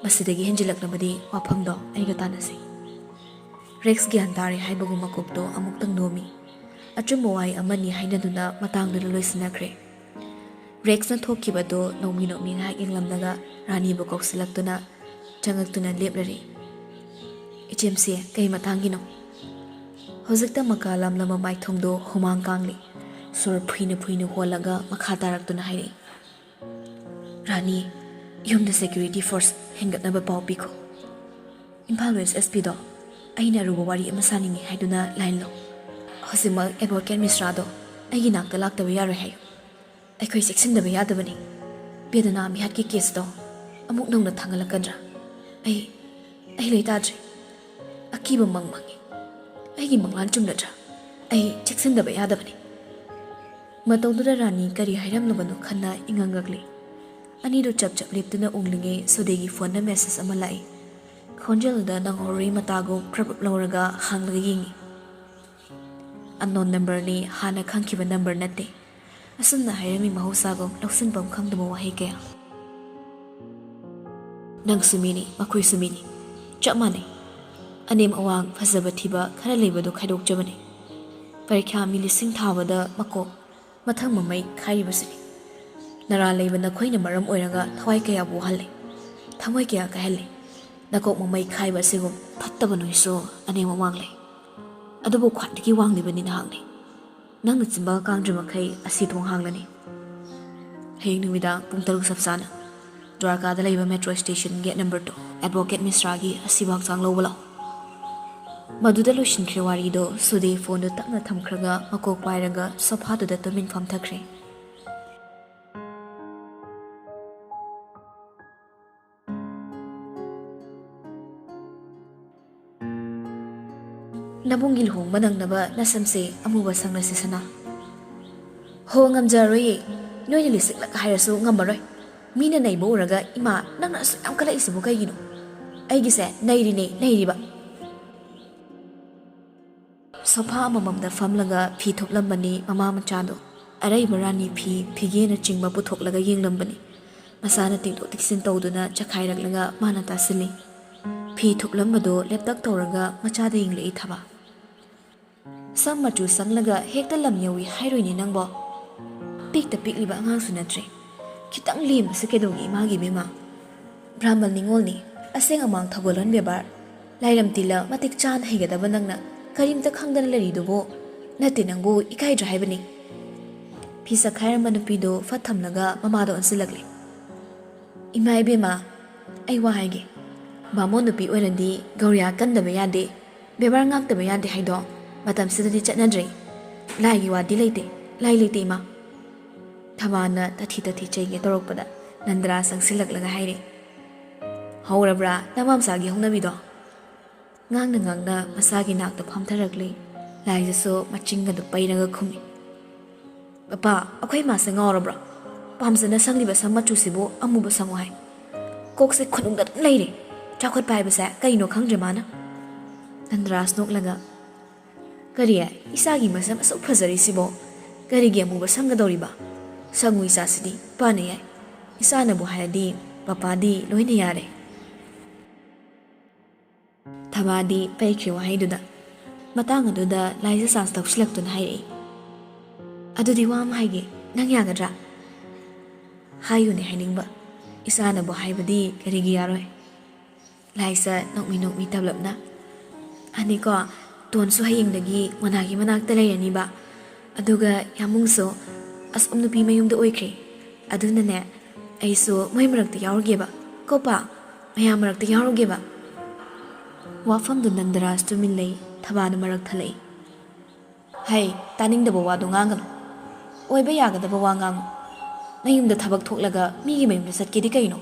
ꯃꯁꯤꯗꯒꯤ ꯍꯦꯟꯖꯤꯜꯂꯛꯂꯕꯗꯤ ꯋꯥꯐꯝꯗꯣ ꯑꯩꯒ ꯇꯥꯟꯅꯁꯤ꯫" ꯔꯦꯛꯁ ꯒ꯭ꯌꯥꯟ ꯇꯥꯔꯦ ꯍꯥꯏꯕꯒꯨꯝ ꯃꯀꯣꯛꯇꯣ ꯑꯃꯨꯛꯇꯪ ꯅꯣꯝꯃꯤ꯫ ꯑꯆꯨꯝꯕ ꯋꯥꯍꯩ ꯑꯃꯅꯤ ꯍꯥꯏꯅꯗꯨꯅ ꯃꯇꯥꯡꯗꯨꯗ ꯂꯣꯏꯁꯤꯟꯅꯈ꯭ꯔꯦ꯫ ꯔꯦꯛꯁꯅ ꯊꯣꯛꯈꯤꯕꯗꯨ ꯅꯣꯡꯃꯤ ꯅꯣꯡꯃꯤ ꯉꯥꯏꯍꯥꯛ ꯌꯦꯡꯂꯝꯂꯒ ꯔꯥꯅꯤꯕꯨ ꯀꯧꯁꯤꯜꯂꯛꯇꯨꯅ ꯆꯪꯉꯛꯇꯨꯅ ꯂꯦꯞꯂꯔꯤ꯫ "ꯏꯆꯦꯝꯁꯦ, ꯀꯩ ꯃꯇꯥꯡꯒꯤꯅꯣ?" ꯍꯧꯖꯤꯛꯇ ꯃꯀꯥ ꯂꯥꯝꯂꯝꯕ ꯃꯥꯏꯊꯣꯡꯗꯨ ꯍꯨꯃꯥꯡ ꯀꯥꯡꯂꯤ꯫ ꯁꯣꯔ ꯐꯨꯏꯅ ꯐꯨꯏꯅ ꯍꯣꯜꯂꯒ ꯃꯈꯥ ꯇꯥꯔꯛꯇꯨꯅ ꯍꯥꯏꯔꯛꯏ, "ꯔꯥꯅꯤ, ꯌꯨꯝꯗ security force ꯍꯦꯟꯒꯠꯅꯕ ꯄꯥꯎ ꯄꯤꯈꯣ꯫ ꯏꯝꯐꯥꯜ West S Pꯗꯣ ꯑꯩꯅ ꯑꯔꯨꯕ ꯋꯥꯔꯤ ꯑꯃ ꯁꯥꯅꯤꯡꯉꯤ ꯍꯥꯏꯗꯨꯅ line ꯂꯧ꯫ ꯍꯧꯖꯤꯛꯃꯛ advocate ꯃꯤꯁ꯭ꯔꯥꯗꯣ ꯑꯩꯒꯤ ꯅꯥꯛꯇ ꯂꯥꯛꯇꯕ ꯌꯥꯔꯣꯏ ꯍꯥꯏꯌꯨ꯫ ꯑꯩꯈꯣꯏ ꯆꯦꯛꯁꯤꯟꯗꯕ ꯌꯥꯗꯕꯅꯤ꯫ ꯕꯦꯗꯅꯥ ꯃꯤꯍꯥꯠꯀꯤ ꯀꯦꯁꯇꯣ ꯑꯃꯨꯛ ꯅꯧꯅ ꯊꯥꯡꯒꯠꯂꯛꯀꯗ꯭ꯔꯥ? ꯑꯩ, ꯑꯩ ꯂꯩꯇꯥꯗ꯭ꯔꯦ꯫ ꯑꯀꯤꯕ ꯃꯪ ꯃꯪꯉꯤ꯫ ꯑꯩꯒꯤ ꯃꯪꯂꯥꯟ ꯆꯨꯝꯂꯗ꯭ꯔꯥ? ꯑꯩ ꯆꯦꯛꯁꯤꯟꯗꯕ ꯌꯥꯗꯕꯅꯤ꯫ ꯃꯇꯧꯗꯨꯗ ꯔꯥꯅꯤ ꯀꯔꯤ ꯍꯥꯏꯔꯝꯂꯕꯅꯣ ꯈꯟꯅ ꯏꯉꯛ ꯉꯛꯂꯤ꯫ ꯑꯅꯤꯗꯨ ꯆꯞ ꯆꯞ ꯂꯦꯞꯇꯨꯅ ꯎꯪꯂꯤꯉꯩ ꯁꯣꯗꯦꯒꯤ ꯐꯣꯟꯗ ꯃꯦꯁꯦꯖ ꯑꯃ ꯂꯥꯛꯏ꯫ ꯈꯣꯟꯖꯦꯜꯗꯨꯗ ꯅꯥꯍꯣꯔꯤ ꯃꯇꯥꯒꯨꯝ ꯈ꯭ꯔꯞ ꯈ꯭ꯔꯞ ꯂꯧꯔꯒ ꯍꯥꯡꯂꯒ ꯌꯦꯡꯉꯤ꯫ ꯑꯟꯅꯣꯟ ꯅꯝꯕꯔꯅꯤ, ꯍꯥꯟꯅ ꯈꯪꯈꯤꯕ ꯅꯝꯕꯔ ꯅꯠꯇꯦ꯫ ꯑꯁꯨꯝꯅ ꯍꯥꯏꯔꯝꯃꯤ ꯃꯍꯧꯁꯥꯒꯨꯝ ꯂꯧꯁꯤꯟꯐꯝ ꯈꯪꯗꯕ ꯋꯥꯍꯩ ꯀꯌꯥ꯫ "ꯅꯪꯁꯨ ꯃꯤꯅꯤ, ꯃꯈꯣꯏꯁꯨ ꯃꯤꯅꯤ꯫ ꯆꯞ ꯃꯥꯟꯅꯩ꯫ ꯑꯅꯦꯝ ꯑꯋꯥꯡ, ꯐꯖꯕ ꯊꯤꯕ ꯈꯔ ꯂꯩꯕꯗꯨ ꯈꯥꯏꯗꯣꯛꯆꯕꯅꯤ꯫ ꯄꯔꯤꯈ꯭ꯌꯥ ꯃꯤ ꯂꯤꯁꯤꯡ ꯊꯥꯕꯗ ꯃꯀꯣꯛ ꯃꯊꯪ ꯃꯃꯩ ꯈꯥꯏꯔꯤꯕꯁꯤꯅꯤ꯫ ꯅꯔꯥ ꯂꯩꯕ ꯅꯈꯣꯏꯅ ꯃꯔꯝ ꯑꯣꯏꯔꯒ ꯊꯋꯥꯏ ꯀꯌꯥꯕꯨ ꯋꯥꯍꯜꯂꯦ, ꯊꯃꯣꯏ ꯀꯌꯥ ꯀꯥꯏꯍꯜꯂꯦ꯫ ꯅꯀꯣꯛ ꯃꯃꯩ ꯈꯥꯏꯕ ꯑꯁꯤꯒꯨꯝ ꯐꯠꯇꯕ ꯅꯣꯏꯁꯨ ꯑꯅꯦꯝ ꯑꯋꯥꯡ ꯂꯩ꯫ ꯑꯗꯨꯕꯨ ꯈ꯭ꯋꯥꯏꯗꯒꯤ ꯋꯥꯡꯂꯤꯕꯅꯤ ꯅꯍꯥꯛꯅꯤ꯫ ꯅꯪꯅ ꯆꯤꯝꯕꯥꯜ ꯀꯥꯡꯗ꯭ꯔꯤ ꯃꯈꯩ ꯑꯁꯤ ꯊꯣꯡ ꯍꯥꯡꯂꯅꯤ꯫ ꯍꯌꯦꯡ ꯅꯨꯃꯤꯗꯥꯡ ꯄꯨꯡ ꯇꯔꯨꯛ ꯆꯞ ꯆꯥꯅ ꯗ꯭ꯋꯥꯔꯀꯥꯗ ꯂꯩꯕ metro station gate number two, advocate ꯃꯤꯁ꯭ꯔꯥꯒꯤ ꯑꯁꯤꯕ ꯍꯛꯆꯥꯡ ꯂꯧꯕ ꯂꯥꯛꯎ꯫" ꯃꯗꯨꯗ ꯂꯣꯏꯁꯤꯟꯈ꯭ꯔꯦ ꯋꯥꯔꯤꯗꯣ꯫ ꯁꯨꯗꯦ ꯐꯣꯟꯗꯨ ꯇꯞꯅ ꯊꯝꯈ꯭ꯔꯒ ꯃꯀꯣꯛ ꯄꯥꯏꯔꯒ ꯁꯣꯐꯥꯗꯨꯗ ꯇꯨꯃꯤꯟ ꯐꯝꯊꯈ꯭ꯔꯦ꯫ "ꯅꯕꯨꯡꯒꯤ ꯂꯨꯍꯣꯡꯕ ꯅꯪꯅꯕ ꯅꯁꯝꯁꯦ ꯑꯃꯨꯕ ꯁꯪꯂꯁꯤ ꯁꯅꯥ꯫" "ꯍꯣ, ꯉꯝꯖꯔꯣꯏꯌꯦ꯫ ꯅꯣꯏꯅ ꯂꯤꯁꯤꯛꯂꯛ ꯍꯥꯏꯔꯁꯨ ꯉꯝꯃꯔꯣꯏ꯫ ꯃꯤꯅ ꯅꯩꯕ ꯎꯔꯒ, 'ꯏꯃꯥ, ꯅꯪꯅ ꯑꯁꯨꯛ ꯌꯥꯝ ꯀꯜꯂꯛꯏꯁꯤꯕꯨ ꯀꯩꯒꯤꯅꯣ?' ꯑꯩꯒꯤꯁꯦ ꯅꯩꯔꯤꯅꯦ, ꯅꯩꯔꯤꯕ꯫" ꯁꯣꯐꯥ ꯑꯃꯃꯝꯗ ꯐꯝꯂꯒ ꯐꯤ ꯊꯨꯞꯂꯝꯕꯅꯤ ꯃꯃꯥ ꯃꯆꯥꯗꯣ꯫ ꯑꯔꯩꯕ ꯔꯥꯅꯤ ꯐꯤ, ꯐꯤꯒꯦꯅꯆꯤꯡꯕ ꯄꯨꯊꯣꯛꯂꯒ ꯌꯦꯡꯂꯝꯕꯅꯤ꯫ ꯃꯁꯥꯅ ꯇꯤꯡꯊꯣꯛ ꯇꯤꯡꯁꯤꯟ ꯇꯧꯗꯨꯅ ꯆꯈꯥꯏꯔꯛꯂꯒ ꯃꯥꯅ ꯇꯥꯁꯤꯜꯂꯤ꯫ ꯐꯤ ꯊꯨꯞꯂꯝꯕꯗꯣ ꯂꯦꯞꯇꯛ ꯇꯧꯔꯒ ꯃꯆꯥꯗ ꯌꯦꯡꯂꯛꯏ ꯊꯕꯥ꯫ "ꯁꯝ ꯃꯆꯨ ꯁꯪꯂꯒ ꯍꯦꯛꯇ ꯂꯝ ꯌꯧꯏ ꯍꯥꯏꯔꯣꯏꯅꯦ ꯅꯪꯕꯣ? ꯄꯤꯛꯇ ꯄꯤꯛꯂꯤꯕ ꯑꯉꯥꯡꯁꯨ ꯅꯠꯇ꯭ꯔꯦ꯫ ꯈꯤꯇꯪ ꯂꯦꯝꯕꯁꯦ ꯀꯩꯗꯧꯒꯦ ꯏꯃꯥꯒꯤ ꯏꯕꯦꯝꯃ? ꯕ꯭ꯔꯥꯍꯃꯜ ꯅꯤꯉꯣꯜꯅꯤ, ꯑꯁꯦꯡ ꯑꯃꯥꯡ ꯊꯧꯒꯜꯂꯣꯟ ꯕꯦꯕꯥꯔ, ꯂꯥꯏꯔꯝ ꯇꯤꯜꯂ ꯃꯇꯤꯛ ꯆꯥꯅ ꯍꯩꯒꯗꯕ ꯅꯪꯅ ꯀꯔꯤꯝꯇ ꯈꯪꯗꯅ ꯂꯩꯔꯤꯗꯨꯕꯨ? ꯅꯠꯇꯦ, ꯅꯪꯕꯨ ꯏꯀꯥꯏꯗ꯭ꯔꯥ ꯍꯥꯏꯕꯅꯤ?" ꯐꯤ ꯆꯈꯥꯏꯔꯝꯕ ꯅꯨꯄꯤꯗꯨ ꯐꯠ ꯊꯝꯂꯒ ꯃꯃꯥꯗ ꯑꯣꯟꯁꯤꯜꯂꯛꯂꯤ꯫ "ꯏꯃꯥ ꯏꯕꯦꯝꯃ, ꯑꯩ ꯋꯥ ꯍꯥꯏꯒꯦ꯫ ꯕꯥꯃꯣꯟ ꯅꯨꯄꯤ ꯑꯣꯏꯔꯗꯤ ꯒꯧꯔꯤꯌꯥ ꯀꯟꯗꯕ ꯌꯥꯗꯦ, ꯕꯦꯕꯥꯔ ꯉꯥꯛꯇꯕ ꯌꯥꯗꯦ ꯍꯥꯏꯗꯣ ꯃꯇꯝꯁꯤꯗꯗꯤ ꯆꯠꯅꯗ꯭ꯔꯦ꯫ ꯂꯥꯏꯒꯤ ꯋꯥꯗꯤ ꯂꯩꯇꯦ, "ꯂꯥꯏ ꯂꯩꯇꯦ, ꯏꯃꯥ"꯫ ꯊꯕꯥꯅ ꯇꯊꯤ ꯇꯊꯤ ꯆꯩꯒꯦ ꯇꯧꯔꯛꯄꯗ ꯅꯟꯗꯔꯥꯖ ꯆꯪꯁꯤꯜꯂꯛꯂꯒ ꯍꯥꯏꯔꯦ, "ꯍꯧꯔꯕ꯭ꯔꯥ ꯅꯃꯥꯝꯆꯥꯒꯤ ꯍꯧꯅꯕꯤꯗꯣ?" ꯉꯥꯡꯅ ꯉꯥꯡꯅ ꯃꯆꯥꯒꯤ ꯅꯥꯛꯇ ꯐꯝꯊꯔꯛꯂꯤ꯫ ꯂꯥꯏꯖꯁꯨ ꯃꯆꯤꯡ ꯑꯗꯨ ꯄꯩꯔꯒ ꯈꯨꯝꯃꯤ, "ꯄꯄꯥ, ꯑꯩꯈꯣꯏ ꯃꯥꯁꯦ ꯉꯥꯎꯔꯕ꯭ꯔꯣ? ꯄꯥꯝꯖꯅ ꯁꯪꯂꯤꯕ ꯁꯝ ꯃꯆꯨꯁꯤꯕꯨ ꯑꯃꯨꯕ ꯁꯪꯉꯨ ꯍꯥꯏ꯫ ꯀꯣꯛꯁꯦ ꯈꯨꯅꯨꯡꯗ ꯑꯗꯨꯝ ꯂꯩꯔꯦ꯫ ꯆꯥꯎꯈꯠꯄ ꯍꯥꯏꯕꯁꯦ ꯀꯩꯅꯣ ꯈꯪꯗ꯭ꯔꯦ ꯃꯥꯅ"꯫ ꯅꯟꯗꯔꯥꯖ ꯅꯣꯛꯂꯒ, "ꯀꯔꯤ? ꯏꯆꯥꯒꯤ ꯃꯁꯝ ꯑꯁꯨꯛ ꯐꯖꯔꯤꯁꯤꯕꯣ ꯀꯔꯤꯒꯤ ꯑꯃꯨꯕ ꯁꯪꯒꯗꯧꯔꯤꯕ? ꯁꯪꯉꯨ ꯏꯆꯥꯁꯤꯗꯤ, ꯏꯄꯥꯅ ꯌꯥꯏ꯫ ꯏꯆꯥꯅꯕꯨ ꯍꯥꯏꯔꯗꯤ ꯄꯄꯥꯗꯤ ꯂꯣꯏꯅ ꯌꯥꯔꯦ"꯫ ꯊꯕꯥꯗꯤ ꯄꯩꯈ꯭ꯔꯦ ꯋꯥꯍꯩꯗꯨꯗ꯫ ꯃꯇꯥꯡ ꯑꯗꯨꯗ ꯂꯥꯏꯖ ꯆꯥꯟꯁ ꯂꯧꯁꯤꯜꯂꯛꯇꯨꯅ ꯍꯥꯏꯔꯛꯏ, "ꯑꯗꯨꯗꯤ ꯋꯥ ꯑꯃ ꯍꯥꯏꯒꯦ, ꯅꯪ ꯌꯥꯒꯗ꯭ꯔꯥ?" "ꯍꯥꯏꯌꯨꯅꯦ, ꯍꯥꯏꯅꯤꯡꯕ꯫ ꯏꯆꯥꯅꯕꯨ ꯍꯥꯏꯕꯗꯤ ꯀꯔꯤꯒꯤ ꯌꯥꯔꯣꯏ?" ꯂꯥꯏꯖ ꯅꯣꯛꯃꯤ ꯅꯣꯛꯃꯤ ꯇꯞꯂꯞꯅ, "ꯑꯅꯤꯀꯣ, ꯇꯣꯟꯁꯨ ꯍꯌꯦꯡꯗꯒꯤ ꯃꯣꯅꯥꯒꯤ ꯃꯅꯥꯛꯇ ꯂꯩꯔꯅꯤꯕ꯫ ꯑꯗꯨꯒ ꯌꯥꯃꯨꯡꯁꯨ ꯑꯁꯣꯝ ꯅꯨꯄꯤ ꯃꯌꯨꯝꯗ ꯑꯣꯏꯈ꯭ꯔꯦ꯫ ꯑꯗꯨꯅꯅꯦ, ꯑꯩꯁꯨ ꯃꯣꯏ ꯃꯔꯛꯇ ꯌꯥꯎꯔꯨꯒꯦꯕ꯫ ꯀꯣ ꯄꯥ, ꯃꯌꯥꯝ ꯃꯔꯛꯇ ꯌꯥꯎꯔꯨꯒꯦꯕ"꯫ ꯋꯥꯐꯝꯗꯨ ꯅꯟꯗꯔꯥꯖ ꯇꯨꯃꯤꯟ ꯂꯩ꯫ ꯊꯕꯥꯅ ꯃꯔꯛ ꯊꯠꯂꯛꯏ, "ꯍꯩ, ꯇꯥꯅꯤꯡꯗꯕ ꯋꯥꯗꯣ ꯉꯥꯡꯒꯅꯨ꯫ ꯑꯣꯏꯕ ꯌꯥꯒꯗꯕ ꯋꯥ ꯉꯥꯡꯉꯨ꯫ ꯅꯌꯨꯝꯗ ꯊꯕꯛ ꯊꯣꯛꯂꯒ ꯃꯤꯒꯤ ꯃꯌꯨꯝꯗ ꯆꯠꯀꯦꯗꯤ ꯀꯩꯅꯣ?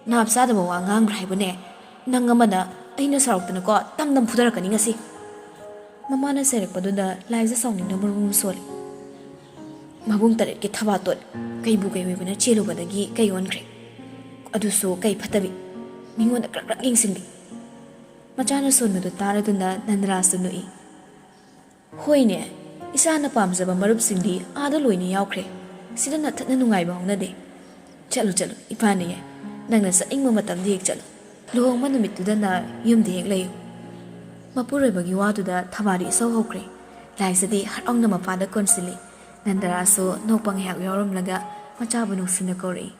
ꯅꯥꯞ ꯆꯥꯗꯕ ꯋꯥ ꯉꯥꯡꯕ꯭ꯔꯥ ꯍꯥꯏꯕꯅꯦ? ꯅꯪ ꯑꯃꯅ ꯑꯩꯅ ꯁꯥꯎꯔꯛꯇꯅꯀꯣ ꯇꯝ ꯇꯝ ꯐꯨꯗꯔꯛꯀꯅꯤ ꯉꯁꯤ"꯫ ꯃꯃꯥꯅ ꯆꯩꯔꯛꯄꯗꯨꯗ ꯂꯥꯏꯖ ꯁꯥꯎꯅꯤꯡꯅ ꯃꯔꯨꯝ ꯁꯣꯜꯂꯤ꯫ "ꯃꯕꯨꯡ ꯇꯔꯦꯠꯀꯤ ꯊꯕꯥꯇꯣꯟ, ꯀꯩꯕꯨ ꯀꯩꯑꯣꯏꯕꯅ ꯆꯦꯜꯂꯨꯕꯗꯒꯤ ꯀꯩ ꯑꯣꯟꯈ꯭ꯔꯦ? ꯑꯗꯨꯁꯨ ꯀꯩ ꯐꯠꯇꯕꯤ? ꯃꯤꯉꯣꯟꯗ ꯀ꯭ꯔꯛ ꯀ꯭ꯔꯛ ꯌꯦꯡꯁꯤꯟꯕꯤ"꯫ ꯃꯆꯥꯅ ꯁꯣꯟꯕꯗꯨ ꯇꯥꯔꯗꯨꯅ ꯅꯟꯗꯔꯥꯖꯁꯨ ꯅꯣꯛꯏ꯫ "ꯍꯣꯏꯅꯦ, ꯏꯆꯥꯅ ꯄꯥꯝꯖꯕ ꯃꯔꯨꯞꯁꯤꯡꯗꯤ ꯑꯥꯗ ꯂꯣꯏꯅ ꯌꯥꯎꯈ꯭ꯔꯦ꯫ ꯁꯤꯗ ꯅꯊꯠꯅ ꯅꯨꯡꯉꯥꯏꯕ ꯍꯧꯅꯗꯦ꯫ ꯆꯠꯂꯨ, ꯆꯠꯂꯨ, ꯏꯄꯥꯅ ꯌꯥꯏ꯫ ꯅꯪꯅ ꯆꯠꯅꯤꯡꯕ ꯃꯇꯝꯗ ꯍꯦꯛ ꯆꯠꯂꯨ꯫ ꯂꯨꯍꯣꯡꯕ ꯅꯨꯃꯤꯠꯇꯨꯗꯅ ꯌꯨꯝꯗ ꯍꯦꯛ ꯂꯩꯌꯨ"꯫ ꯃꯄꯨꯔꯣꯏꯕꯒꯤ ꯋꯥꯗꯨꯗ ꯊꯕꯥꯗꯤ ꯏꯁꯧ ꯍꯧꯈ꯭ꯔꯦ꯫ ꯂꯥꯏꯖꯗꯤ ꯍꯔꯥꯎꯅ ꯃꯄꯥꯗ ꯀꯣꯟꯁꯤꯜꯂꯤ꯫ ꯅꯟꯗꯔꯥꯖꯁꯨ ꯅꯣꯛꯄ ꯉꯥꯏꯍꯥꯛ ꯌꯥꯎꯔꯝꯂꯒ ꯃꯆꯥꯕꯨ ꯅꯨꯡꯁꯤꯅ ꯀꯧꯔꯛꯏ,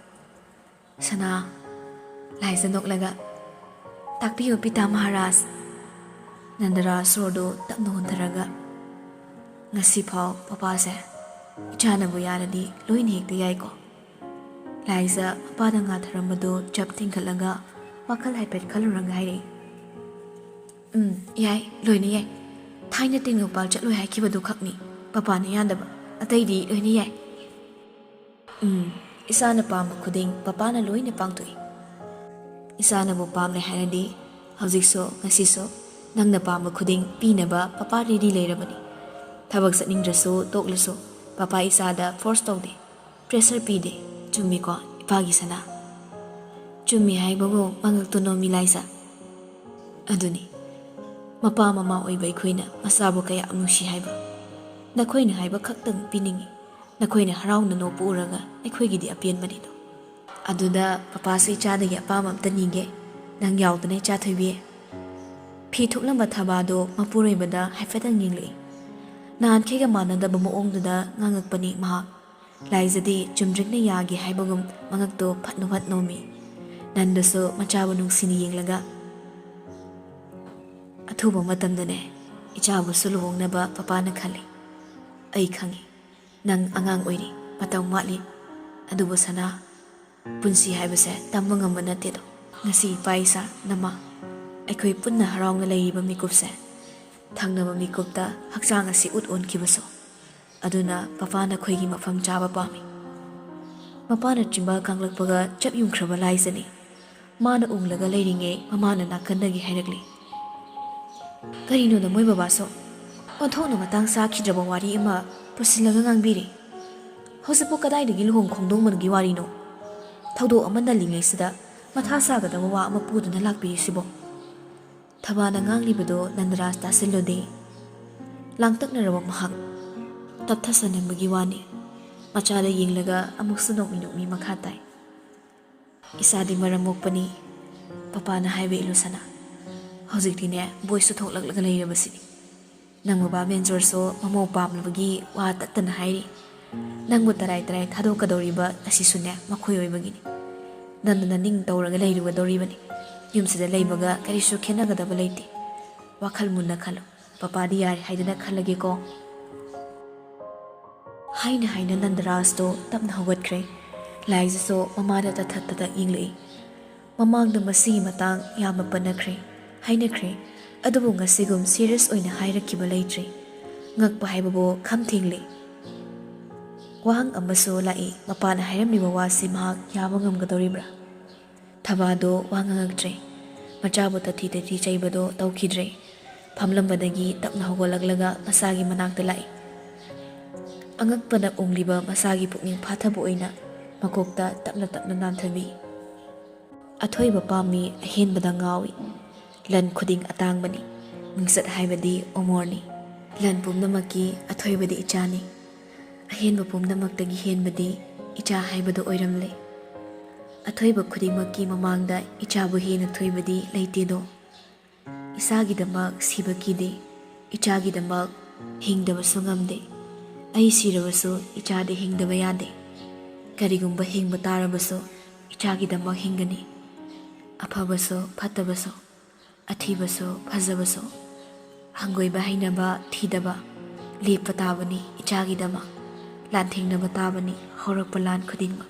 "ꯁꯅꯥ"꯫ ꯂꯥꯏꯖ ꯅꯣꯛꯂꯒ, "ꯇꯥꯛꯄꯤꯌꯨ, ꯄꯤꯇꯥ ꯃꯍꯥꯔꯥꯖ"꯫ ꯅꯟꯗꯔꯥꯖ ꯁꯣꯔꯗꯨ ꯇꯞꯅ ꯍꯣꯟꯊꯔꯒ, "ꯉꯁꯤꯐꯥꯎ ꯄꯄꯥꯁꯦ ꯏꯆꯥꯅꯕꯨ ꯌꯥꯔꯗꯤ ꯂꯣꯏꯅ ꯍꯦꯛꯇ ꯌꯥꯏꯀꯣ"꯫ ꯂꯥꯏꯖ ꯃꯄꯥꯗ ꯉꯥꯊꯔꯝꯕꯗꯨ ꯆꯞ ꯊꯤꯡꯒꯠꯂꯒ ꯋꯥꯈꯜ ꯍꯥꯏꯐꯦꯠ ꯈꯜꯂꯨꯔꯒ ꯍꯥꯏꯔꯛꯏ, "ꯎꯝ, ꯌꯥꯏ, ꯂꯣꯏꯅ ꯌꯥꯏ꯫ ꯊꯥꯏꯅ ꯇꯦꯡꯅꯧꯄꯜ ꯆꯠꯂꯣꯏ ꯍꯥꯏꯈꯤꯕꯗꯨ ꯈꯛꯅꯤ ꯄꯄꯥꯅ ꯌꯥꯗꯕ"꯫ ꯑꯇꯩꯗꯤ ꯂꯣꯏꯅ ꯌꯥꯏ꯫ ꯎꯝ, ꯏꯆꯥꯅ ꯄꯥꯝꯕ ꯈꯨꯗꯤꯡ ꯄꯄꯥꯅ ꯂꯣꯏꯅ ꯄꯥꯡꯊꯣꯛꯏ꯫ ꯏꯆꯥꯅꯕꯨ ꯄꯥꯝꯂꯦ ꯍꯥꯏꯔꯗꯤ ꯍꯧꯖꯤꯛꯁꯨ, ꯉꯁꯤꯁꯨ ꯅꯪꯅ ꯄꯥꯝꯕ ꯈꯨꯗꯤꯡ ꯄꯤꯅꯕ ꯄꯄꯥ ꯔꯦꯗꯤ ꯂꯩꯔꯕꯅꯤ꯫ ꯊꯕꯛ ꯆꯠꯅꯤꯡꯗ꯭ꯔꯁꯨ ꯇꯣꯛꯂꯁꯨ ꯄꯄꯥ ꯏꯆꯥꯗ ꯐꯣꯔꯁ ꯇꯧꯗꯦ, ꯄ꯭ꯔꯦꯁꯔ ꯄꯤꯗꯦ꯫ ꯆꯨꯝꯃꯤꯀꯣ ꯏꯄꯥꯒꯤ ꯁꯅꯥ? ꯆꯨꯝꯃꯤ ꯍꯥꯏꯕꯕꯨ ꯃꯉꯛꯇꯨ ꯅꯣꯝꯃꯤ ꯂꯥꯏꯖ꯫ ꯑꯗꯨꯅꯤ, ꯃꯄꯥ ꯃꯃꯥ ꯑꯣꯏꯕ ꯑꯩꯈꯣꯏꯅ ꯃꯆꯥꯕꯨ ꯀꯌꯥ ꯅꯨꯡꯁꯤ ꯍꯥꯏꯕ꯫ ꯅꯈꯣꯏꯅ ꯍꯥꯏꯕ ꯈꯛꯇꯪ ꯄꯤꯅꯤꯡꯏ꯫ ꯅꯈꯣꯏꯅ ꯍꯔꯥꯎꯅ ꯅꯣꯛꯄ ꯎꯔꯒ ꯑꯩꯈꯣꯏꯒꯤꯗꯤ ꯑꯄꯦꯟꯕꯅꯤꯗꯣ꯫ ꯑꯗꯨꯗ ꯄꯄꯥꯁꯨ ꯏꯆꯥꯗꯒꯤ ꯑꯄꯥꯝꯕ ꯑꯝꯇ ꯅꯤꯒꯦ꯫ ꯅꯪ ꯌꯥꯎꯗꯅ ꯏꯆꯥ ꯊꯣꯏꯕꯤ꯫ ꯐꯤ ꯊꯨꯞꯂꯝꯕ ꯊꯕꯥꯗꯣ ꯃꯄꯨꯔꯣꯏꯕꯗ ꯍꯥꯏꯐꯦꯠꯇꯪ ꯌꯦꯡꯂꯛꯏ꯫ ꯅꯍꯥꯟꯈꯩꯒ ꯃꯥꯟꯅꯗꯕ ꯃꯑꯣꯡꯗꯨꯗ ꯉꯥꯡꯉꯛꯄꯅꯤ ꯃꯍꯥꯛ꯫ ꯂꯥꯏꯖꯗꯤ ꯆꯨꯝꯗ꯭ꯔꯤꯡꯅ ꯌꯥꯒꯦ ꯍꯥꯏꯕꯒꯨꯝ ꯃꯉꯛꯇꯣ ꯐꯠ ꯅꯣꯝꯐꯠ ꯅꯣꯝꯃꯤ꯫ ꯅꯟꯗꯁꯨ ꯃꯆꯥꯕꯨ ꯅꯨꯡꯁꯤꯅ ꯌꯦꯡꯂꯒ, "ꯑꯊꯨꯕ ꯃꯇꯝꯗꯅꯦ ꯏꯆꯥꯕꯨꯁꯨ ꯂꯨꯍꯣꯡꯅꯕ ꯄꯄꯥꯅ ꯈꯜꯂꯤ꯫ ꯑꯩ ꯈꯪꯉꯤ, ꯅꯪ ꯑꯉꯥꯡ ꯑꯣꯏꯔꯤ, ꯃꯇꯝ ꯋꯥꯠꯂꯤ꯫ ꯑꯗꯨꯕꯨ ꯁꯅꯥ, ꯄꯨꯟꯁꯤ ꯍꯥꯏꯕꯁꯦ ꯇꯝꯕ ꯉꯝꯕ ꯅꯠꯇꯦꯗꯣ꯫ ꯉꯁꯤ ꯏꯄꯥ ꯏꯆꯥ, ꯅꯃꯥ, ꯑꯩꯈꯣꯏ ꯄꯨꯟꯅ ꯍꯔꯥꯎꯅ ꯂꯩꯔꯤꯕ ꯃꯤꯀꯨꯞꯁꯦ, ꯊꯪꯅꯕ ꯃꯤꯀꯨꯞꯇ ꯍꯛꯆꯥꯡ ꯑꯁꯤ ꯎꯠ ꯑꯣꯟꯈꯤꯕꯁꯨ꯫ ꯑꯗꯨꯅ ꯄꯄꯥ ꯅꯈꯣꯏꯒꯤ ꯃꯐꯝ ꯆꯥꯕ ꯄꯥꯝꯃꯤ꯫" ꯃꯄꯥꯅ ꯆꯤꯝꯕꯥꯜ ꯀꯥꯡꯂꯛꯄꯒ ꯆꯞ ꯌꯨꯡꯈ꯭ꯔꯕ ꯂꯥꯏꯖꯅꯤ꯫ ꯃꯥꯅ ꯎꯪꯂꯒ ꯂꯩꯔꯤꯉꯩ ꯃꯃꯥꯅ ꯅꯥꯀꯟꯗꯒꯤ ꯍꯥꯏꯔꯛꯂꯤ, "ꯀꯔꯤꯅꯣꯗ ꯃꯣꯏ ꯕꯕꯥꯁꯨ? ꯑꯣꯟꯊꯣꯛꯅ ꯃꯇꯥꯡ ꯆꯥꯈꯤꯗ꯭ꯔꯕ ꯋꯥꯔꯤ ꯑꯃ ꯄꯨꯁꯤꯜꯂꯒ ꯉꯥꯡꯕꯤꯔꯤ꯫ ꯍꯧꯖꯤꯛꯄꯨ ꯀꯗꯥꯏꯗꯒꯤ ꯂꯨꯍꯣꯡ ꯈꯣꯡꯗꯣꯡꯕꯒꯤ ꯋꯥꯔꯤꯅꯣ? ꯊꯧꯗꯣꯛ ꯑꯃ ꯅꯜꯂꯤꯉꯩꯁꯤꯗ ꯃꯊꯥ ꯁꯥꯒꯗꯕ ꯋꯥ ꯑꯃ ꯄꯨꯗꯨꯅ ꯂꯥꯛꯄꯤꯔꯤꯁꯤꯕꯣ?" ꯊꯕꯥꯅ ꯉꯥꯡꯂꯤꯕꯗꯣ ꯅꯟꯗꯔꯥꯖ ꯇꯥꯁꯤꯜꯂꯨꯗꯦ꯫ ꯂꯥꯡꯇꯛꯅꯔꯕ ꯃꯍꯥꯛ ꯇꯞꯊꯁꯅꯤꯡꯕꯒꯤ ꯋꯥꯅꯤ꯫ ꯃꯆꯥꯗ ꯌꯦꯡꯂꯒ ꯑꯃꯨꯛꯁꯨ ꯅꯣꯛꯃꯤ ꯅꯣꯛꯃꯤ ꯃꯈꯥ ꯇꯥꯏ, "ꯏꯆꯥꯗꯤ ꯃꯔꯝ ꯃꯣꯛꯄꯅꯤ꯫ ꯄꯄꯥꯅ ꯍꯥꯏꯕ ꯏꯜꯂꯨ ꯁꯅꯥ꯫ ꯍꯧꯖꯤꯛꯇꯤꯅꯦ ꯕꯣꯏꯁꯨ ꯊꯣꯛꯂꯛꯂꯒ ꯂꯩꯔꯕꯁꯤꯅꯤ꯫ ꯅꯪ ꯕꯕꯥ ꯃꯦꯟꯖꯣꯔꯁꯨ ꯃꯃꯧ ꯄꯥꯝꯂꯕꯒꯤ ꯋꯥ ꯇꯠꯇꯅ ꯍꯥꯏꯔꯤ꯫ ꯅꯪꯕꯨ ꯇꯔꯥꯏ ꯇꯔꯥꯏ ꯊꯥꯗꯣꯛꯀꯗꯧꯔꯤꯕ ꯑꯁꯤꯁꯨꯅꯦ ꯃꯈꯣꯏ ꯑꯣꯏꯕꯒꯤꯅꯤ꯫ ꯅꯪꯅ ꯅꯅꯤꯡ ꯇꯧꯔꯒ ꯂꯩꯔꯨꯒꯗꯧꯔꯤꯕꯅꯤ꯫ ꯌꯨꯝꯁꯤꯗ ꯂꯩꯕꯒ ꯀꯔꯤꯁꯨ ꯈꯦꯠꯅꯒꯗꯕ ꯂꯩꯇꯦ꯫ ꯋꯥꯈꯜ ꯃꯨꯟꯅ ꯈꯜꯂꯨ꯫ ꯄꯄꯥꯗꯤ ꯌꯥꯔꯦ ꯍꯥꯏꯗꯅ ꯈꯜꯂꯒꯦꯀꯣ꯫" ꯍꯥꯏꯅ ꯍꯥꯏꯅ ꯅꯟꯗꯔꯥꯖꯇꯣ ꯇꯞꯅ ꯍꯧꯒꯠꯈ꯭ꯔꯦ꯫ ꯂꯥꯏꯖꯁꯨ ꯃꯃꯥꯗ ꯇꯊꯛ ꯇꯊꯛ ꯌꯦꯡꯂꯛꯏ꯫ ꯃꯃꯥꯡꯗ ꯃꯁꯤꯒꯤ ꯃꯇꯥꯡ ꯌꯥꯝꯅ ꯄꯟꯅꯈ꯭ꯔꯦ, ꯍꯥꯏꯅꯈ꯭ꯔꯦ꯫ ꯑꯗꯨꯕꯨ ꯉꯁꯤꯒꯨꯝ ꯁꯤꯔꯤꯌꯁ ꯑꯣꯏꯅ ꯍꯥꯏꯔꯛꯈꯤꯕ ꯂꯩꯇ꯭ꯔꯤ꯫ ꯉꯛꯄ ꯍꯥꯏꯕꯕꯨ ꯈꯝ ꯊꯦꯡꯂꯦ꯫ ꯋꯥꯍꯪ ꯑꯃꯁꯨ ꯂꯥꯛꯏ, ꯃꯄꯥꯅ ꯍꯥꯏꯔꯝꯂꯤꯕ ꯋꯥꯁꯤ ꯃꯍꯥꯛ ꯌꯥꯕ ꯉꯝꯒꯗꯧꯔꯤꯕ꯭ꯔꯥ? ꯊꯕꯥꯗꯣ ꯋꯥ ꯉꯥꯡꯉꯛꯇ꯭ꯔꯦ꯫ ꯃꯆꯥꯕꯨ ꯇꯊꯤ ꯇꯊꯤ ꯆꯩꯕꯗꯣ ꯇꯧꯈꯤꯗ꯭ꯔꯦ꯫ ꯐꯝꯂꯝꯕꯗꯒꯤ ꯇꯞꯅ ꯍꯧꯒꯠꯂꯛꯂꯒ ꯃꯆꯥꯒꯤ ꯃꯅꯥꯛꯇ ꯂꯥꯛꯏ꯫ ꯑꯉꯛꯄꯅ ꯎꯪꯂꯤꯕ ꯃꯆꯥꯒꯤ ꯄꯨꯛꯅꯤꯡ ꯐꯥꯊꯕ ꯑꯣꯏꯅ ꯃꯀꯣꯛꯇ ꯇꯞꯅ ꯇꯞꯅ ꯅꯥꯟꯊꯕꯤ꯫ ꯑꯊꯣꯏꯕ ꯄꯥꯝꯃꯤ, ꯑꯍꯦꯟꯕꯗ ꯉꯥꯎꯏ꯫ ꯂꯟ ꯈꯨꯗꯤꯡ ꯑꯇꯥꯡꯕꯅꯤ꯫ ꯃꯤꯡꯆꯠ ꯍꯥꯏꯕꯗꯤ ꯑꯣꯃꯣꯔꯅꯤ꯫ ꯂꯟ ꯄꯨꯝꯅꯃꯛꯀꯤ ꯑꯊꯣꯏꯕꯗꯤ ꯏꯆꯥꯅꯤ꯫ ꯑꯍꯦꯟꯕ ꯄꯨꯝꯅꯃꯛꯇꯒꯤ ꯍꯦꯟꯕꯗꯤ ꯏꯆꯥ ꯍꯥꯏꯕꯗꯨ ꯑꯣꯏꯔꯝꯂꯦ꯫ ꯑꯊꯣꯏꯕ ꯈꯨꯗꯤꯡꯃꯛꯀꯤ ꯃꯃꯥꯡꯗ ꯏꯆꯥꯕꯨ ꯍꯦꯟꯅ ꯊꯣꯏꯕꯗꯤ ꯂꯩꯇꯦꯗꯣ꯫ ꯏꯆꯥꯒꯤꯗꯃꯛ ꯁꯤꯕ ꯀꯤꯗꯦ, ꯏꯆꯥꯒꯤꯗꯃꯛ ꯍꯤꯡꯗꯕꯁꯨ ꯉꯝꯗꯦ꯫ ꯑꯩ ꯁꯤꯔꯕꯁꯨ ꯏꯆꯥꯗꯤ ꯍꯤꯡꯗꯕ ꯌꯥꯗꯦ꯫ ꯀꯔꯤꯒꯨꯝꯕ ꯍꯤꯡꯕ ꯇꯥꯔꯕꯁꯨ ꯏꯆꯥꯒꯤꯗꯃꯛ ꯍꯤꯡꯒꯅꯤ꯫ ꯑꯐꯕꯁꯨ ꯐꯠꯇꯕꯁꯨ, ꯑꯊꯤꯕꯁꯨ ꯐꯖꯕꯁꯨ, ꯍꯪꯒꯣꯏꯕ ꯍꯩꯅꯕ ꯊꯤꯗꯕ, ꯂꯦꯞꯄ ꯇꯥꯕꯅꯤ ꯏꯆꯥꯒꯤꯗꯃꯛ, ꯂꯥꯟꯊꯦꯡꯅꯕ ꯇꯥꯕꯅꯤ ꯍꯧꯔꯛꯄ ꯂꯥꯟ ꯈꯨꯗꯤꯡꯃꯛ꯫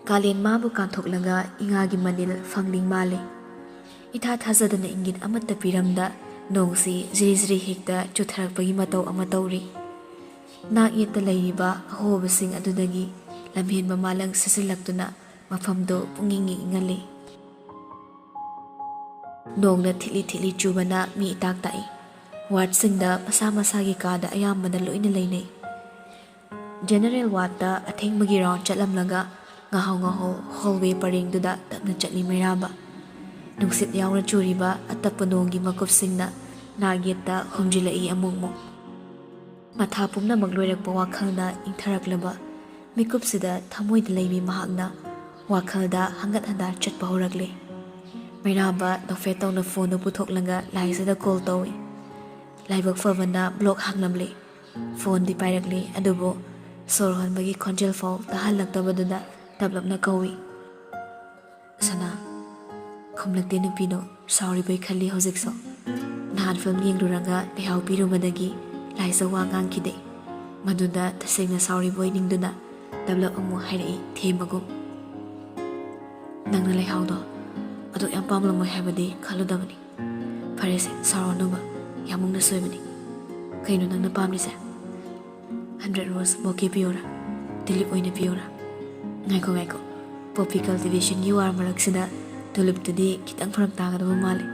ꯀꯥꯂꯦꯟ ꯃꯥꯕꯨ ꯀꯥꯟꯊꯣꯛꯂꯒ ꯏꯉꯥꯒꯤ ꯃꯅꯤꯜ ꯐꯪꯂꯤ ꯃꯥꯜꯂꯤ꯫ ꯏꯊꯥ ꯊꯥꯖꯗꯅ ꯏꯪꯒꯤꯠ ꯑꯃꯠꯇ ꯄꯤꯔꯝꯗ ꯅꯣꯡꯁꯤ ꯖꯤꯔꯤ ꯖꯤꯔꯤ ꯍꯦꯛꯇ ꯆꯨꯊꯔꯛꯄꯒꯤ ꯃꯇꯧ ꯑꯃ ꯇꯧꯔꯤ꯫ ꯅꯥꯛ ꯌꯦꯠꯇ ꯂꯩꯔꯤꯕ ꯑꯍꯣꯕꯁꯤꯡ ꯑꯗꯨꯗꯒꯤ ꯂꯝꯍꯦꯟꯕ ꯃꯥꯂꯪ ꯁꯤꯖꯤꯜꯂꯛꯇꯨꯅ ꯃꯐꯝꯗꯨ ꯄꯨꯡꯏꯪ ꯏꯪꯍꯜꯂꯤ꯫ ꯅꯣꯡꯅ ꯊꯤꯠꯂꯤ ꯊꯤꯠꯂꯤ ꯆꯨꯕꯅ ꯃꯤ ꯏꯇꯥꯛ ꯇꯥꯛꯏ꯫ ꯋꯥꯔꯗꯁꯤꯡꯗ ꯃꯁꯥ ꯃꯁꯥꯒꯤ ꯀꯥꯗ ꯑꯌꯥꯝꯕꯅ ꯂꯣꯏꯅ ꯂꯩꯅꯩ꯫ ꯖꯦꯅꯔꯦꯜ ꯋꯥꯔꯗꯇ ꯑꯊꯦꯡꯕꯒꯤ ꯔꯥꯎꯟ ꯆꯠꯂꯝꯂꯒ ꯉꯥꯍꯧ ꯉꯥꯍꯧ ꯍꯣꯜꯋꯦ ꯄꯔꯦꯡꯗꯨꯗ ꯇꯞꯅ ꯆꯠꯂꯤ ꯃꯩꯔꯥꯕ꯫ ꯅꯨꯡꯁꯤꯠ ꯌꯥꯎꯅ ꯆꯨꯔꯤꯕ ꯑꯇꯞꯄ ꯅꯣꯡꯒꯤ ꯃꯀꯨꯞꯁꯤꯡꯅ ꯅꯥꯛ ꯌꯦꯠꯇ ꯍꯨꯝꯖꯤꯜꯂꯛꯏ ꯑꯃꯨꯛ ꯃꯨꯛ꯫ ꯃꯊꯥ ꯄꯨꯝꯅꯃꯛ ꯂꯣꯏꯔꯛꯄ ꯋꯥꯈꯜꯅ ꯏꯪꯊꯔꯛꯂꯕ ꯃꯤꯀꯨꯞꯁꯤꯗ ꯊꯃꯣꯏꯗ ꯂꯩꯕꯤ ꯃꯍꯥꯛꯅ ꯋꯥꯈꯜꯗ ꯍꯪꯒꯠ ꯍꯟꯗꯥ ꯆꯠꯄ ꯍꯧꯔꯛꯂꯦ꯫ ꯃꯩꯔꯥꯕ ꯅꯣꯛꯐꯦꯠ ꯇꯧꯅ ꯐꯣꯟꯗꯨ ꯄꯨꯊꯣꯛꯂꯒ ꯂꯥꯏꯖꯗ ꯀꯣꯜ ꯇꯧꯏ꯫ ꯂꯥꯏꯕꯛ ꯐꯕꯅ ꯕ꯭ꯂꯣꯛ ꯍꯥꯡꯂꯝꯂꯦ꯫ ꯐꯣꯟꯗꯤ ꯄꯥꯏꯔꯛꯂꯤ, ꯑꯗꯨꯕꯨ ꯁꯣꯔ ꯍꯣꯟꯕꯒꯤ ꯈꯣꯟꯖꯦꯜ ꯐꯥꯎ ꯇꯥꯍꯜꯂꯛꯇꯕꯗꯨꯗ ꯇꯞꯂꯞꯅ ꯀꯧꯏ꯫ "ꯁꯅꯥ?" ꯈꯨꯝꯂꯛꯇꯦ ꯅꯨꯄꯤꯗꯣ꯫ ꯁꯥꯎꯔꯤꯕꯣꯏ ꯈꯜꯂꯤ ꯍꯧꯖꯤꯛꯁꯨ꯫ ꯅꯍꯥꯟ ꯐꯤꯂꯝ ꯌꯦꯡꯂꯨꯔꯒ ꯂꯩꯍꯥꯎ ꯄꯤꯔꯨꯕꯗꯒꯤ ꯂꯥꯏꯖ ꯋꯥ ꯉꯥꯡꯈꯤꯗꯦ꯫ ꯃꯗꯨꯗ ꯇꯁꯦꯡꯅ ꯁꯥꯎꯔꯤꯕꯣꯏ ꯅꯤꯡꯗꯨꯅ ꯇꯞꯂꯞ ꯑꯃꯨꯛ ꯍꯥꯏꯔꯛꯏ ꯊꯦꯝꯕꯒꯨꯝ, "ꯅꯪꯅ ꯂꯩꯍꯥꯎꯗꯣ ꯑꯗꯨꯛ ꯌꯥꯝ ꯄꯥꯝꯂꯝꯃꯣꯏ ꯍꯥꯏꯕꯗꯤ ꯈꯜꯂꯨꯗꯕꯅꯤ꯫ ꯐꯔꯦꯁꯦ, ꯁꯥꯎꯔꯅꯨꯕ, ꯌꯥꯝꯕꯨꯡꯅ ꯁꯣꯏꯕꯅꯤ꯫ ꯀꯩꯅꯣ ꯅꯪꯅ ꯄꯥꯝꯂꯤꯁꯦ? Hundred rose bouquet ꯄꯤꯌꯣꯔꯥ? Tulip ꯑꯣꯏꯅ ꯄꯤꯌꯣꯔꯥ? ꯉꯥꯏꯈꯣ, ꯉꯥꯏꯈꯣ, poppy cultivation ꯒꯤ ꯋꯥꯔ ꯃꯔꯛꯁꯤꯗ tulip ꯇꯨꯗꯤ ꯈꯤꯇꯪ ꯐꯔꯛ ꯇꯥꯒꯗꯕ ꯃꯥꯜꯂꯦ꯫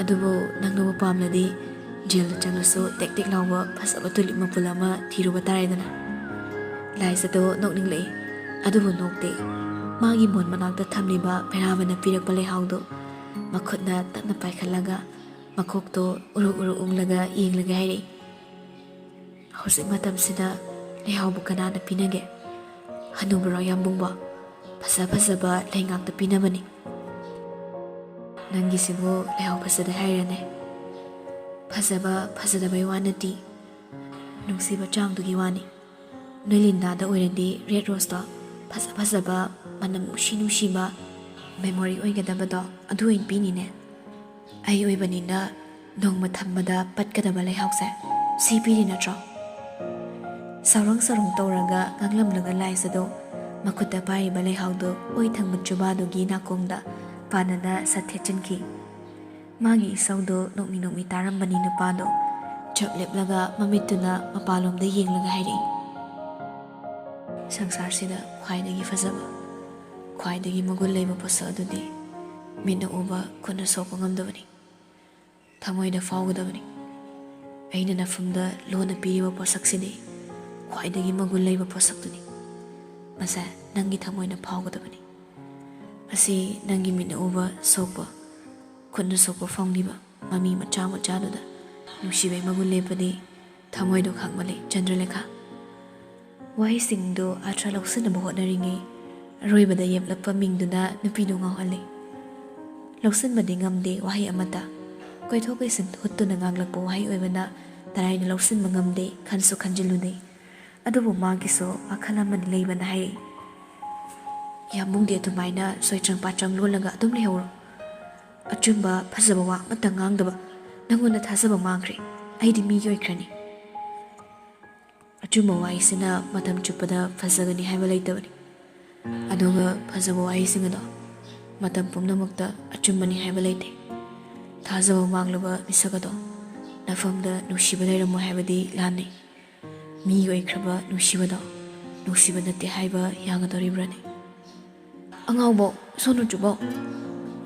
ꯑꯗꯨꯕꯨ ꯅꯪꯅꯕꯨ ꯄꯥꯝꯂꯗꯤ jail ꯗ ꯆꯪꯂꯁꯨ ꯇꯦꯛ ꯇꯦꯛ ꯂꯥꯎꯕ ꯐꯖꯕ tulip ꯃꯄꯨꯜ ꯑꯃ ꯊꯤꯔꯨꯕ ꯇꯥꯔꯦꯗꯅ꯫ ꯂꯥꯏꯁ ꯑꯗꯣ ꯅꯣꯛꯅꯤꯡꯂꯛꯏ, ꯑꯗꯨꯕꯨ ꯅꯣꯛꯇꯦ꯫ ꯃꯥꯒꯤ ꯃꯣꯟ ꯃꯅꯥꯛꯇ ꯊꯝꯂꯤꯕ ꯃꯦꯔꯥꯕꯅ ꯄꯤꯔꯛꯄ ꯂꯩꯍꯥꯎꯗꯣ ꯃꯈꯨꯠꯅ ꯇꯞꯅ ꯄꯥꯏꯈꯠꯂꯒ ꯃꯀꯣꯛꯇꯣ ꯎꯔꯨ ꯎꯔꯨ ꯎꯪꯂꯒ ꯌꯦꯡꯂꯒ ꯍꯥꯏꯔꯛꯏ, "ꯍꯧꯖꯤꯛ ꯃꯇꯝꯁꯤꯗ ꯂꯩꯍꯥꯎꯕꯨ ꯀꯅꯥꯅ ꯄꯤꯅꯒꯦ? ꯍꯅꯨꯕꯔꯣ ꯌꯥꯝꯕꯨꯡꯕꯣ? ꯐꯖ ꯐꯖꯕ ꯂꯩꯉꯥꯛꯇ ꯄꯤꯅꯕꯅꯤ꯫ ꯅꯪꯒꯤꯁꯤꯕꯨ ꯂꯩꯍꯥꯎ ꯐꯖꯗꯦ ꯍꯥꯏꯔꯅꯦ? ꯐꯖꯕ ꯐꯖꯗꯕꯩ ꯋꯥ ꯅꯠꯇꯦ, ꯅꯨꯡꯁꯤꯕ ꯆꯥꯡꯗꯨꯒꯤ ꯋꯥꯅꯤ꯫ ꯅꯣꯏ ꯂꯤꯟꯗꯥꯗ ꯑꯣꯏꯔꯗꯤ red rose ꯇꯣ ꯐꯖ ꯐꯖꯕ, ꯃꯅꯝ ꯅꯨꯡꯁꯤ ꯅꯨꯡꯁꯤꯕ, memory ꯑꯣꯏꯒꯗꯕꯗꯣ ꯑꯗꯨ ꯑꯣꯏꯅ ꯄꯤꯅꯤꯅꯦ꯫ ꯑꯩ ꯑꯣꯏꯕꯅꯤꯅ ꯅꯣꯡꯃ ꯊꯝꯕꯗ ꯄꯠꯀꯗꯕ ꯂꯩꯍꯥꯎꯁꯦ ꯁꯤ ꯄꯤꯔꯤ ꯅꯠꯇ꯭ꯔꯣ?" ꯁꯥꯎꯔꯪ ꯁꯥꯎꯔꯪ ꯇꯧꯔꯒ ꯉꯥꯡꯂꯝꯂꯒ ꯂꯥꯏꯁ ꯑꯗꯣ ꯃꯈꯨꯠꯇ ꯄꯥꯏꯔꯤꯕ ꯂꯩꯍꯥꯎꯗꯨ ꯑꯣꯏ ꯊꯪꯕ ꯖꯨꯕꯥꯗꯨꯒꯤ ꯅꯥꯀꯣꯡꯗ ꯄꯥꯟꯅꯅ ꯁꯠ ꯊꯦꯠꯆꯤꯟꯈꯤ꯫ ꯃꯥꯒꯤ ꯏꯁꯧꯗꯨ ꯅꯣꯛꯃꯤ ꯅꯣꯛꯃꯤ ꯇꯥꯔꯝꯕꯅꯤ ꯅꯨꯄꯥꯗꯣ꯫ ꯆꯞ ꯂꯦꯞꯂꯒ ꯃꯃꯤꯠꯇꯨꯅ ꯃꯄꯥꯟꯂꯣꯝꯗ ꯌꯦꯡꯂꯒ ꯍꯥꯏꯔꯛꯏ, "ꯁꯪꯁꯥꯔꯁꯤꯗ ꯈ꯭ꯋꯥꯏꯗꯒꯤ ꯐꯖꯕ, ꯈ꯭ꯋꯥꯏꯗꯒꯤ ꯃꯒꯨꯟ ꯂꯩꯕ ꯄꯣꯠꯁꯛ ꯑꯗꯨꯗꯤ ꯃꯤꯠꯅ ꯎꯕ, ꯈꯨꯠꯅ ꯁꯣꯛꯄ ꯉꯝꯗꯕꯅꯤ, ꯊꯃꯣꯏꯗ ꯐꯥꯎꯒꯗꯕꯅꯤ꯫ ꯑꯩꯅ ꯅꯐꯝꯗ ꯂꯣꯟꯅ ꯄꯤꯔꯤꯕ ꯄꯣꯠꯁꯛꯁꯤꯗꯤ ꯈ꯭ꯋꯥꯏꯗꯒꯤ ꯃꯒꯨꯟ ꯂꯩꯕ ꯄꯣꯠꯁꯛꯇꯨꯅꯤ꯫ ꯃꯁꯦ ꯅꯪꯒꯤ ꯊꯃꯣꯏꯅ ꯐꯥꯎꯒꯗꯕꯅꯤ꯫ ꯃꯁꯤ ꯅꯪꯒꯤ ꯃꯤꯠꯅ ꯎꯕ, ꯁꯣꯛꯄ, ꯈꯨꯠꯅ ꯁꯣꯛꯄ ꯐꯪꯂꯤꯕ ꯃꯃꯤ ꯃꯆꯥ ꯃꯆꯥꯗꯨꯗ ꯅꯨꯡꯁꯤꯕꯩ ꯃꯒꯨꯟ ꯂꯦꯞꯄꯗꯤ ꯊꯃꯣꯏꯗꯣ ꯈꯪꯃꯜꯂꯤ, ꯆꯟꯗ꯭ꯔꯂꯦꯈꯥ꯫" ꯋꯥꯍꯩꯁꯤꯡꯗꯨ ꯑꯥꯔꯊ ꯂꯧꯁꯤꯟꯅꯕ ꯍꯣꯠꯅꯔꯤꯉꯩ ꯑꯔꯣꯏꯕꯗ ꯌꯦꯞꯂꯛꯄ ꯃꯤꯡꯗꯨꯅ ꯅꯨꯄꯤꯗꯨ ꯉꯥꯎꯍꯜꯂꯤ꯫ ꯂꯧꯁꯤꯟꯕꯗꯤ ꯉꯝꯗꯦ ꯋꯥꯍꯩ ꯑꯃꯠꯇ꯫ ꯀꯣꯏꯊꯣꯛ ꯀꯣꯏꯁꯤꯟ ꯍꯨꯠꯇꯨꯅ ꯉꯥꯡꯂꯛꯄ ꯋꯥꯍꯩ ꯑꯣꯏꯕꯅ ꯇꯔꯥꯏꯅ ꯂꯧꯁꯤꯟꯕ ꯉꯝꯗꯦ, ꯈꯟꯁꯨ ꯈꯟꯖꯤꯜꯂꯨꯗꯦ꯫ ꯑꯗꯨꯕꯨ ꯃꯥꯒꯤꯁꯨ ꯋꯥꯈꯜ ꯑꯃꯅꯤ ꯂꯩꯕꯅ ꯍꯥꯏꯔꯛꯏ, "ꯌꯥꯝꯕꯨꯡꯗꯤ ꯑꯗꯨꯃꯥꯏꯅ ꯁꯣꯏꯇ꯭ꯔꯪ ꯄꯥꯇ꯭ꯔꯪ ꯂꯣꯜꯂꯒ ꯑꯗꯨꯝ ꯂꯩꯍꯧꯔꯣ꯫ ꯑꯆꯨꯝꯕ ꯐꯖꯕ ꯋꯥ ꯑꯃꯠꯇ ꯉꯥꯡꯗꯕ ꯅꯪꯉꯣꯟꯗ ꯊꯥꯖꯕ ꯃꯥꯡꯈ꯭ꯔꯦ꯫ ꯑꯩꯗꯤ ꯃꯤꯒꯤ ꯑꯣꯏꯈ꯭ꯔꯅꯤ꯫" ꯑꯆꯨꯝꯕ ꯋꯥꯍꯩꯁꯤꯅ ꯃꯇꯝ ꯆꯨꯞꯄꯗ ꯐꯖꯒꯅꯤ ꯍꯥꯏꯕ ꯂꯩꯇꯕꯅꯤ꯫ ꯑꯗꯨꯒ ꯐꯖꯕ ꯋꯥꯍꯩꯁꯤꯡ ꯑꯗꯣ ꯃꯇꯝ ꯄꯨꯝꯅꯃꯛꯇ ꯑꯆꯨꯝꯕꯅꯤ ꯍꯥꯏꯕ ꯂꯩꯇꯦ꯫ ꯊꯥꯖꯕ ꯃꯥꯡꯂꯕ ꯃꯤꯁꯛ ꯑꯗꯣ ꯅꯐꯝꯗ ꯅꯨꯡꯁꯤꯕ ꯂꯩꯔꯝꯃꯣꯏ ꯍꯥꯏꯕꯗꯤ ꯂꯥꯟꯅꯩ꯫ ꯃꯤꯒꯤ ꯑꯣꯏꯈ꯭ꯔꯕ ꯅꯨꯡꯁꯤꯕꯗꯣ ꯅꯨꯡꯁꯤꯕ ꯅꯠꯇꯦ ꯍꯥꯏꯕ ꯌꯥꯒꯗꯧꯔꯤꯕ꯭ꯔꯅꯦ? ꯑꯉꯥꯎꯕꯧ, ꯁꯣꯅꯨ ꯆꯨꯕꯧ,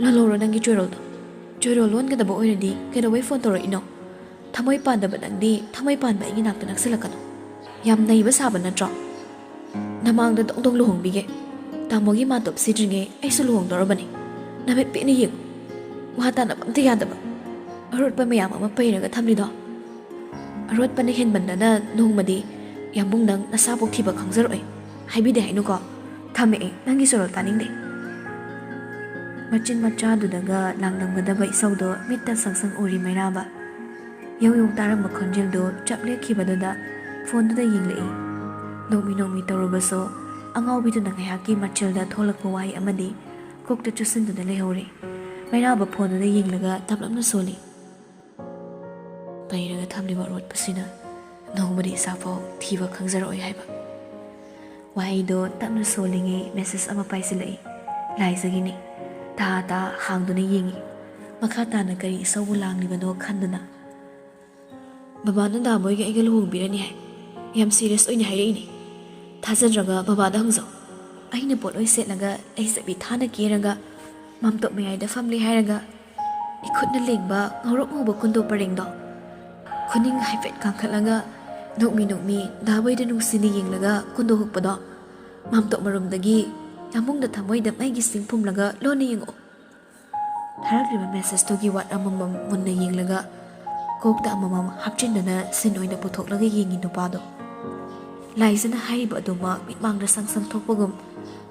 ꯂꯣꯜꯍꯧꯔꯣ ꯅꯪꯒꯤ ꯆꯣꯏꯔꯣꯜꯗꯣ꯫ ꯆꯣꯏꯔꯣꯜ ꯂꯣꯟꯒꯗꯕ ꯑꯣꯏꯔꯗꯤ ꯀꯩꯗꯧꯕꯩ ꯐꯣꯟ ꯇꯧꯔꯛꯏꯅꯣ? ꯊꯃꯣꯏ ꯄꯥꯟꯗꯕ ꯅꯪꯗꯤ ꯊꯃꯣꯏ ꯄꯥꯟꯕ ꯑꯩꯒꯤ ꯅꯥꯛꯇ ꯅꯛꯁꯤꯜꯂꯛꯀꯅꯨ꯫ ꯌꯥꯝ ꯅꯩꯕ ꯁꯥꯕ ꯅꯠꯇ꯭ꯔꯣ? ꯅꯃꯥꯡꯗ ꯗꯣꯡ ꯗꯣꯡ ꯂꯨꯍꯣꯡꯕꯤꯒꯦ꯫ ꯇꯥꯃꯣꯒꯤ ꯃꯥꯇꯣꯞ ꯁꯤꯗ꯭ꯔꯤꯉꯩ ꯑꯩꯁꯨ ꯂꯨꯍꯣꯡꯗꯧꯔꯕꯅꯤ꯫ ꯅꯃꯤꯠ ꯄꯤꯛꯅ ꯌꯦꯡꯉꯨ꯫ ꯋꯥ ꯇꯥꯅꯕ ꯑꯝꯇ ꯌꯥꯗꯕ ꯑꯔꯣꯠꯄ ꯃꯌꯥꯝ ꯑꯃ ꯄꯩꯔꯒ ꯊꯝꯂꯤꯗꯣ꯫ ꯑꯔꯣꯠꯄꯅ ꯍꯦꯟꯃꯟꯗꯅ ꯅꯣꯡꯃꯗꯤ ꯌꯥꯝꯕꯨꯡ ꯅꯪ ꯅꯁꯥꯕꯨ ꯊꯤꯕ ꯈꯪꯖꯔꯛꯑꯣꯏ꯫ ꯍꯥꯏꯕꯤꯗꯦ ꯍꯥꯏꯅꯨꯀꯣ꯫ ꯊꯝꯃꯛꯑꯦ, ꯅꯪꯒꯤ ꯁꯣꯔꯣꯜ ꯇꯥꯅꯤꯡꯗꯦ꯫ ꯃꯆꯤꯟ ꯃꯆꯥꯗꯨꯗꯒ ꯂꯥꯡꯂꯝꯒꯗꯕ ꯏꯁꯧꯗꯣ ꯃꯤꯠꯇ ꯁꯪ ꯁꯪ ꯎꯔꯤ ꯃꯩꯔꯥꯕ꯫ ꯌꯧ ꯌꯧ ꯇꯥꯔꯝꯕ ꯈꯣꯟꯖꯦꯜꯗꯨ ꯆꯞ ꯂꯦꯞꯈꯤꯕꯗꯨꯗ ꯐꯣꯟꯗꯨꯗ ꯌꯦꯡꯂꯛꯏ꯫ ꯅꯣꯛꯃꯤ ꯅꯣꯛꯃꯤ ꯇꯧꯔꯨꯕꯁꯨ ꯑꯉꯥꯎꯕꯤꯗꯨꯅ ꯉꯥꯏꯍꯥꯛꯀꯤ ꯃꯆꯤꯜꯗ ꯊꯣꯛꯂꯛꯄ ꯋꯥꯍꯩ ꯑꯃꯗꯤ ꯀꯣꯛꯇ ꯆꯨꯁꯤꯟꯗꯨꯅ ꯂꯩꯍꯧꯔꯦ꯫ ꯃꯩꯔꯥꯕ ꯐꯣꯟꯗꯨꯗ ꯌꯦꯡꯂꯒ ꯇꯞꯂꯞꯅ ꯁꯣꯜꯂꯤ꯫ ꯄꯩꯔꯒ ꯊꯝꯂꯤꯕ ꯑꯔꯣꯠꯄꯁꯤꯅ ꯅꯣꯡꯃꯗꯤ ꯏꯁꯥꯐꯥꯎ ꯊꯤꯕ ꯈꯪꯖꯔꯛꯑꯣꯏ ꯍꯥꯏꯕ꯫ ꯋꯥꯍꯩꯗꯣ ꯇꯞꯅ ꯁꯣꯜꯂꯤꯉꯩ ꯃꯦꯁꯦꯖ ꯑꯃ ꯄꯥꯏꯁꯤꯜꯂꯛꯏ꯫ ꯂꯥꯏꯖꯒꯤꯅꯤ꯫ ꯇꯥ ꯇꯥ ꯍꯥꯡꯗꯨꯅ ꯌꯦꯡꯉꯤ꯫ ꯃꯈꯥ ꯇꯥꯅ ꯀꯔꯤ ꯏꯁꯧꯕꯨ ꯂꯥꯡꯂꯤꯕꯅꯣ ꯈꯟꯗꯨꯅ꯫ "ꯕꯕꯥꯅ ꯗꯥꯕꯣꯏꯒ ꯑꯩꯒ ꯂꯨꯍꯣꯡꯕꯤꯔꯅꯤ ꯍꯥꯏ꯫ ꯌꯥꯝ ꯁꯤꯔꯤꯌꯁ ꯑꯣꯏꯅ ꯍꯥꯏꯔꯛꯏꯅꯦ꯫ ꯊꯥꯖꯗ꯭ꯔꯒ ꯕꯕꯥꯗ ꯍꯪꯖꯧ꯫ ꯑꯩꯅ ꯄꯣꯠꯂꯣꯏ ꯁꯦꯠꯂꯒ ꯂꯩꯁꯥꯕꯤ ꯊꯥꯅ ꯀꯦꯔꯒ ꯃꯥꯝꯇꯣꯞ ꯃꯌꯥꯏꯗ ꯐꯝꯂꯤ ꯍꯥꯏꯔꯒ ꯏꯈꯨꯠꯅ ꯂꯦꯡꯕ ꯉꯧꯔꯣꯛ ꯉꯧꯕ ꯀꯨꯟꯗꯣ ꯄꯔꯦꯡꯗꯣ ꯈꯨꯅꯤꯡ ꯍꯥꯏꯐꯦꯠ ꯀꯥꯡꯈꯠꯂꯒ ꯅꯣꯛꯃꯤ ꯅꯣꯛꯃꯤ ꯗꯥꯕꯣꯏꯗ ꯅꯨꯡꯁꯤꯅ ꯌꯦꯡꯂꯒ ꯀꯨꯟꯗꯣ ꯍꯨꯛꯄꯗꯣ꯫ ꯃꯥꯝꯇꯣꯞ ꯃꯔꯨꯝꯗꯒꯤ ꯌꯥꯝꯕꯨꯡꯗ ꯊꯃꯣꯏꯗ ꯃꯩꯒꯤ ꯁꯤꯡ ꯐꯨꯝꯂꯒ ꯂꯣꯟꯅ ꯌꯦꯡꯉꯛꯑꯣ꯫" ꯊꯥꯔꯛꯂꯤꯕ ꯃꯦꯁꯦꯖꯇꯨꯒꯤ ꯋꯥꯔꯗ ꯑꯃꯃꯝ ꯃꯨꯟꯅ ꯌꯦꯡꯂꯒ ꯀꯣꯛꯇ ꯑꯃꯃꯝ ꯍꯥꯞꯆꯤꯟꯗꯨꯅ ꯁꯤꯟ ꯑꯣꯏꯅ ꯄꯨꯊꯣꯛꯂꯒ ꯌꯦꯡꯉꯤ ꯅꯨꯄꯥꯗꯣ꯫ ꯂꯥꯏꯖꯅ ꯍꯥꯏꯔꯤꯕ ꯑꯗꯨꯃꯛ ꯃꯤꯠꯃꯥꯡꯗ ꯁꯪ ꯁꯪ ꯊꯣꯛꯄꯒꯨꯝ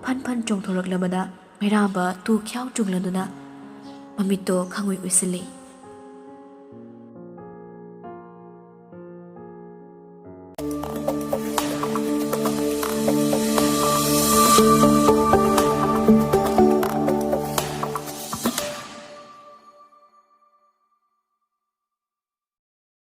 ꯐꯟ ꯐꯟ ꯆꯣꯡꯊꯣꯔꯛꯂꯕꯗ ꯃꯩꯔꯥꯕ ꯇꯨ ꯈ꯭ꯌꯥꯎ ꯆꯨꯡꯂꯗꯨꯅ ꯃꯃꯤꯠꯇꯣ ꯈꯪꯎꯏ ꯎꯏꯁꯤꯜꯂꯤ꯫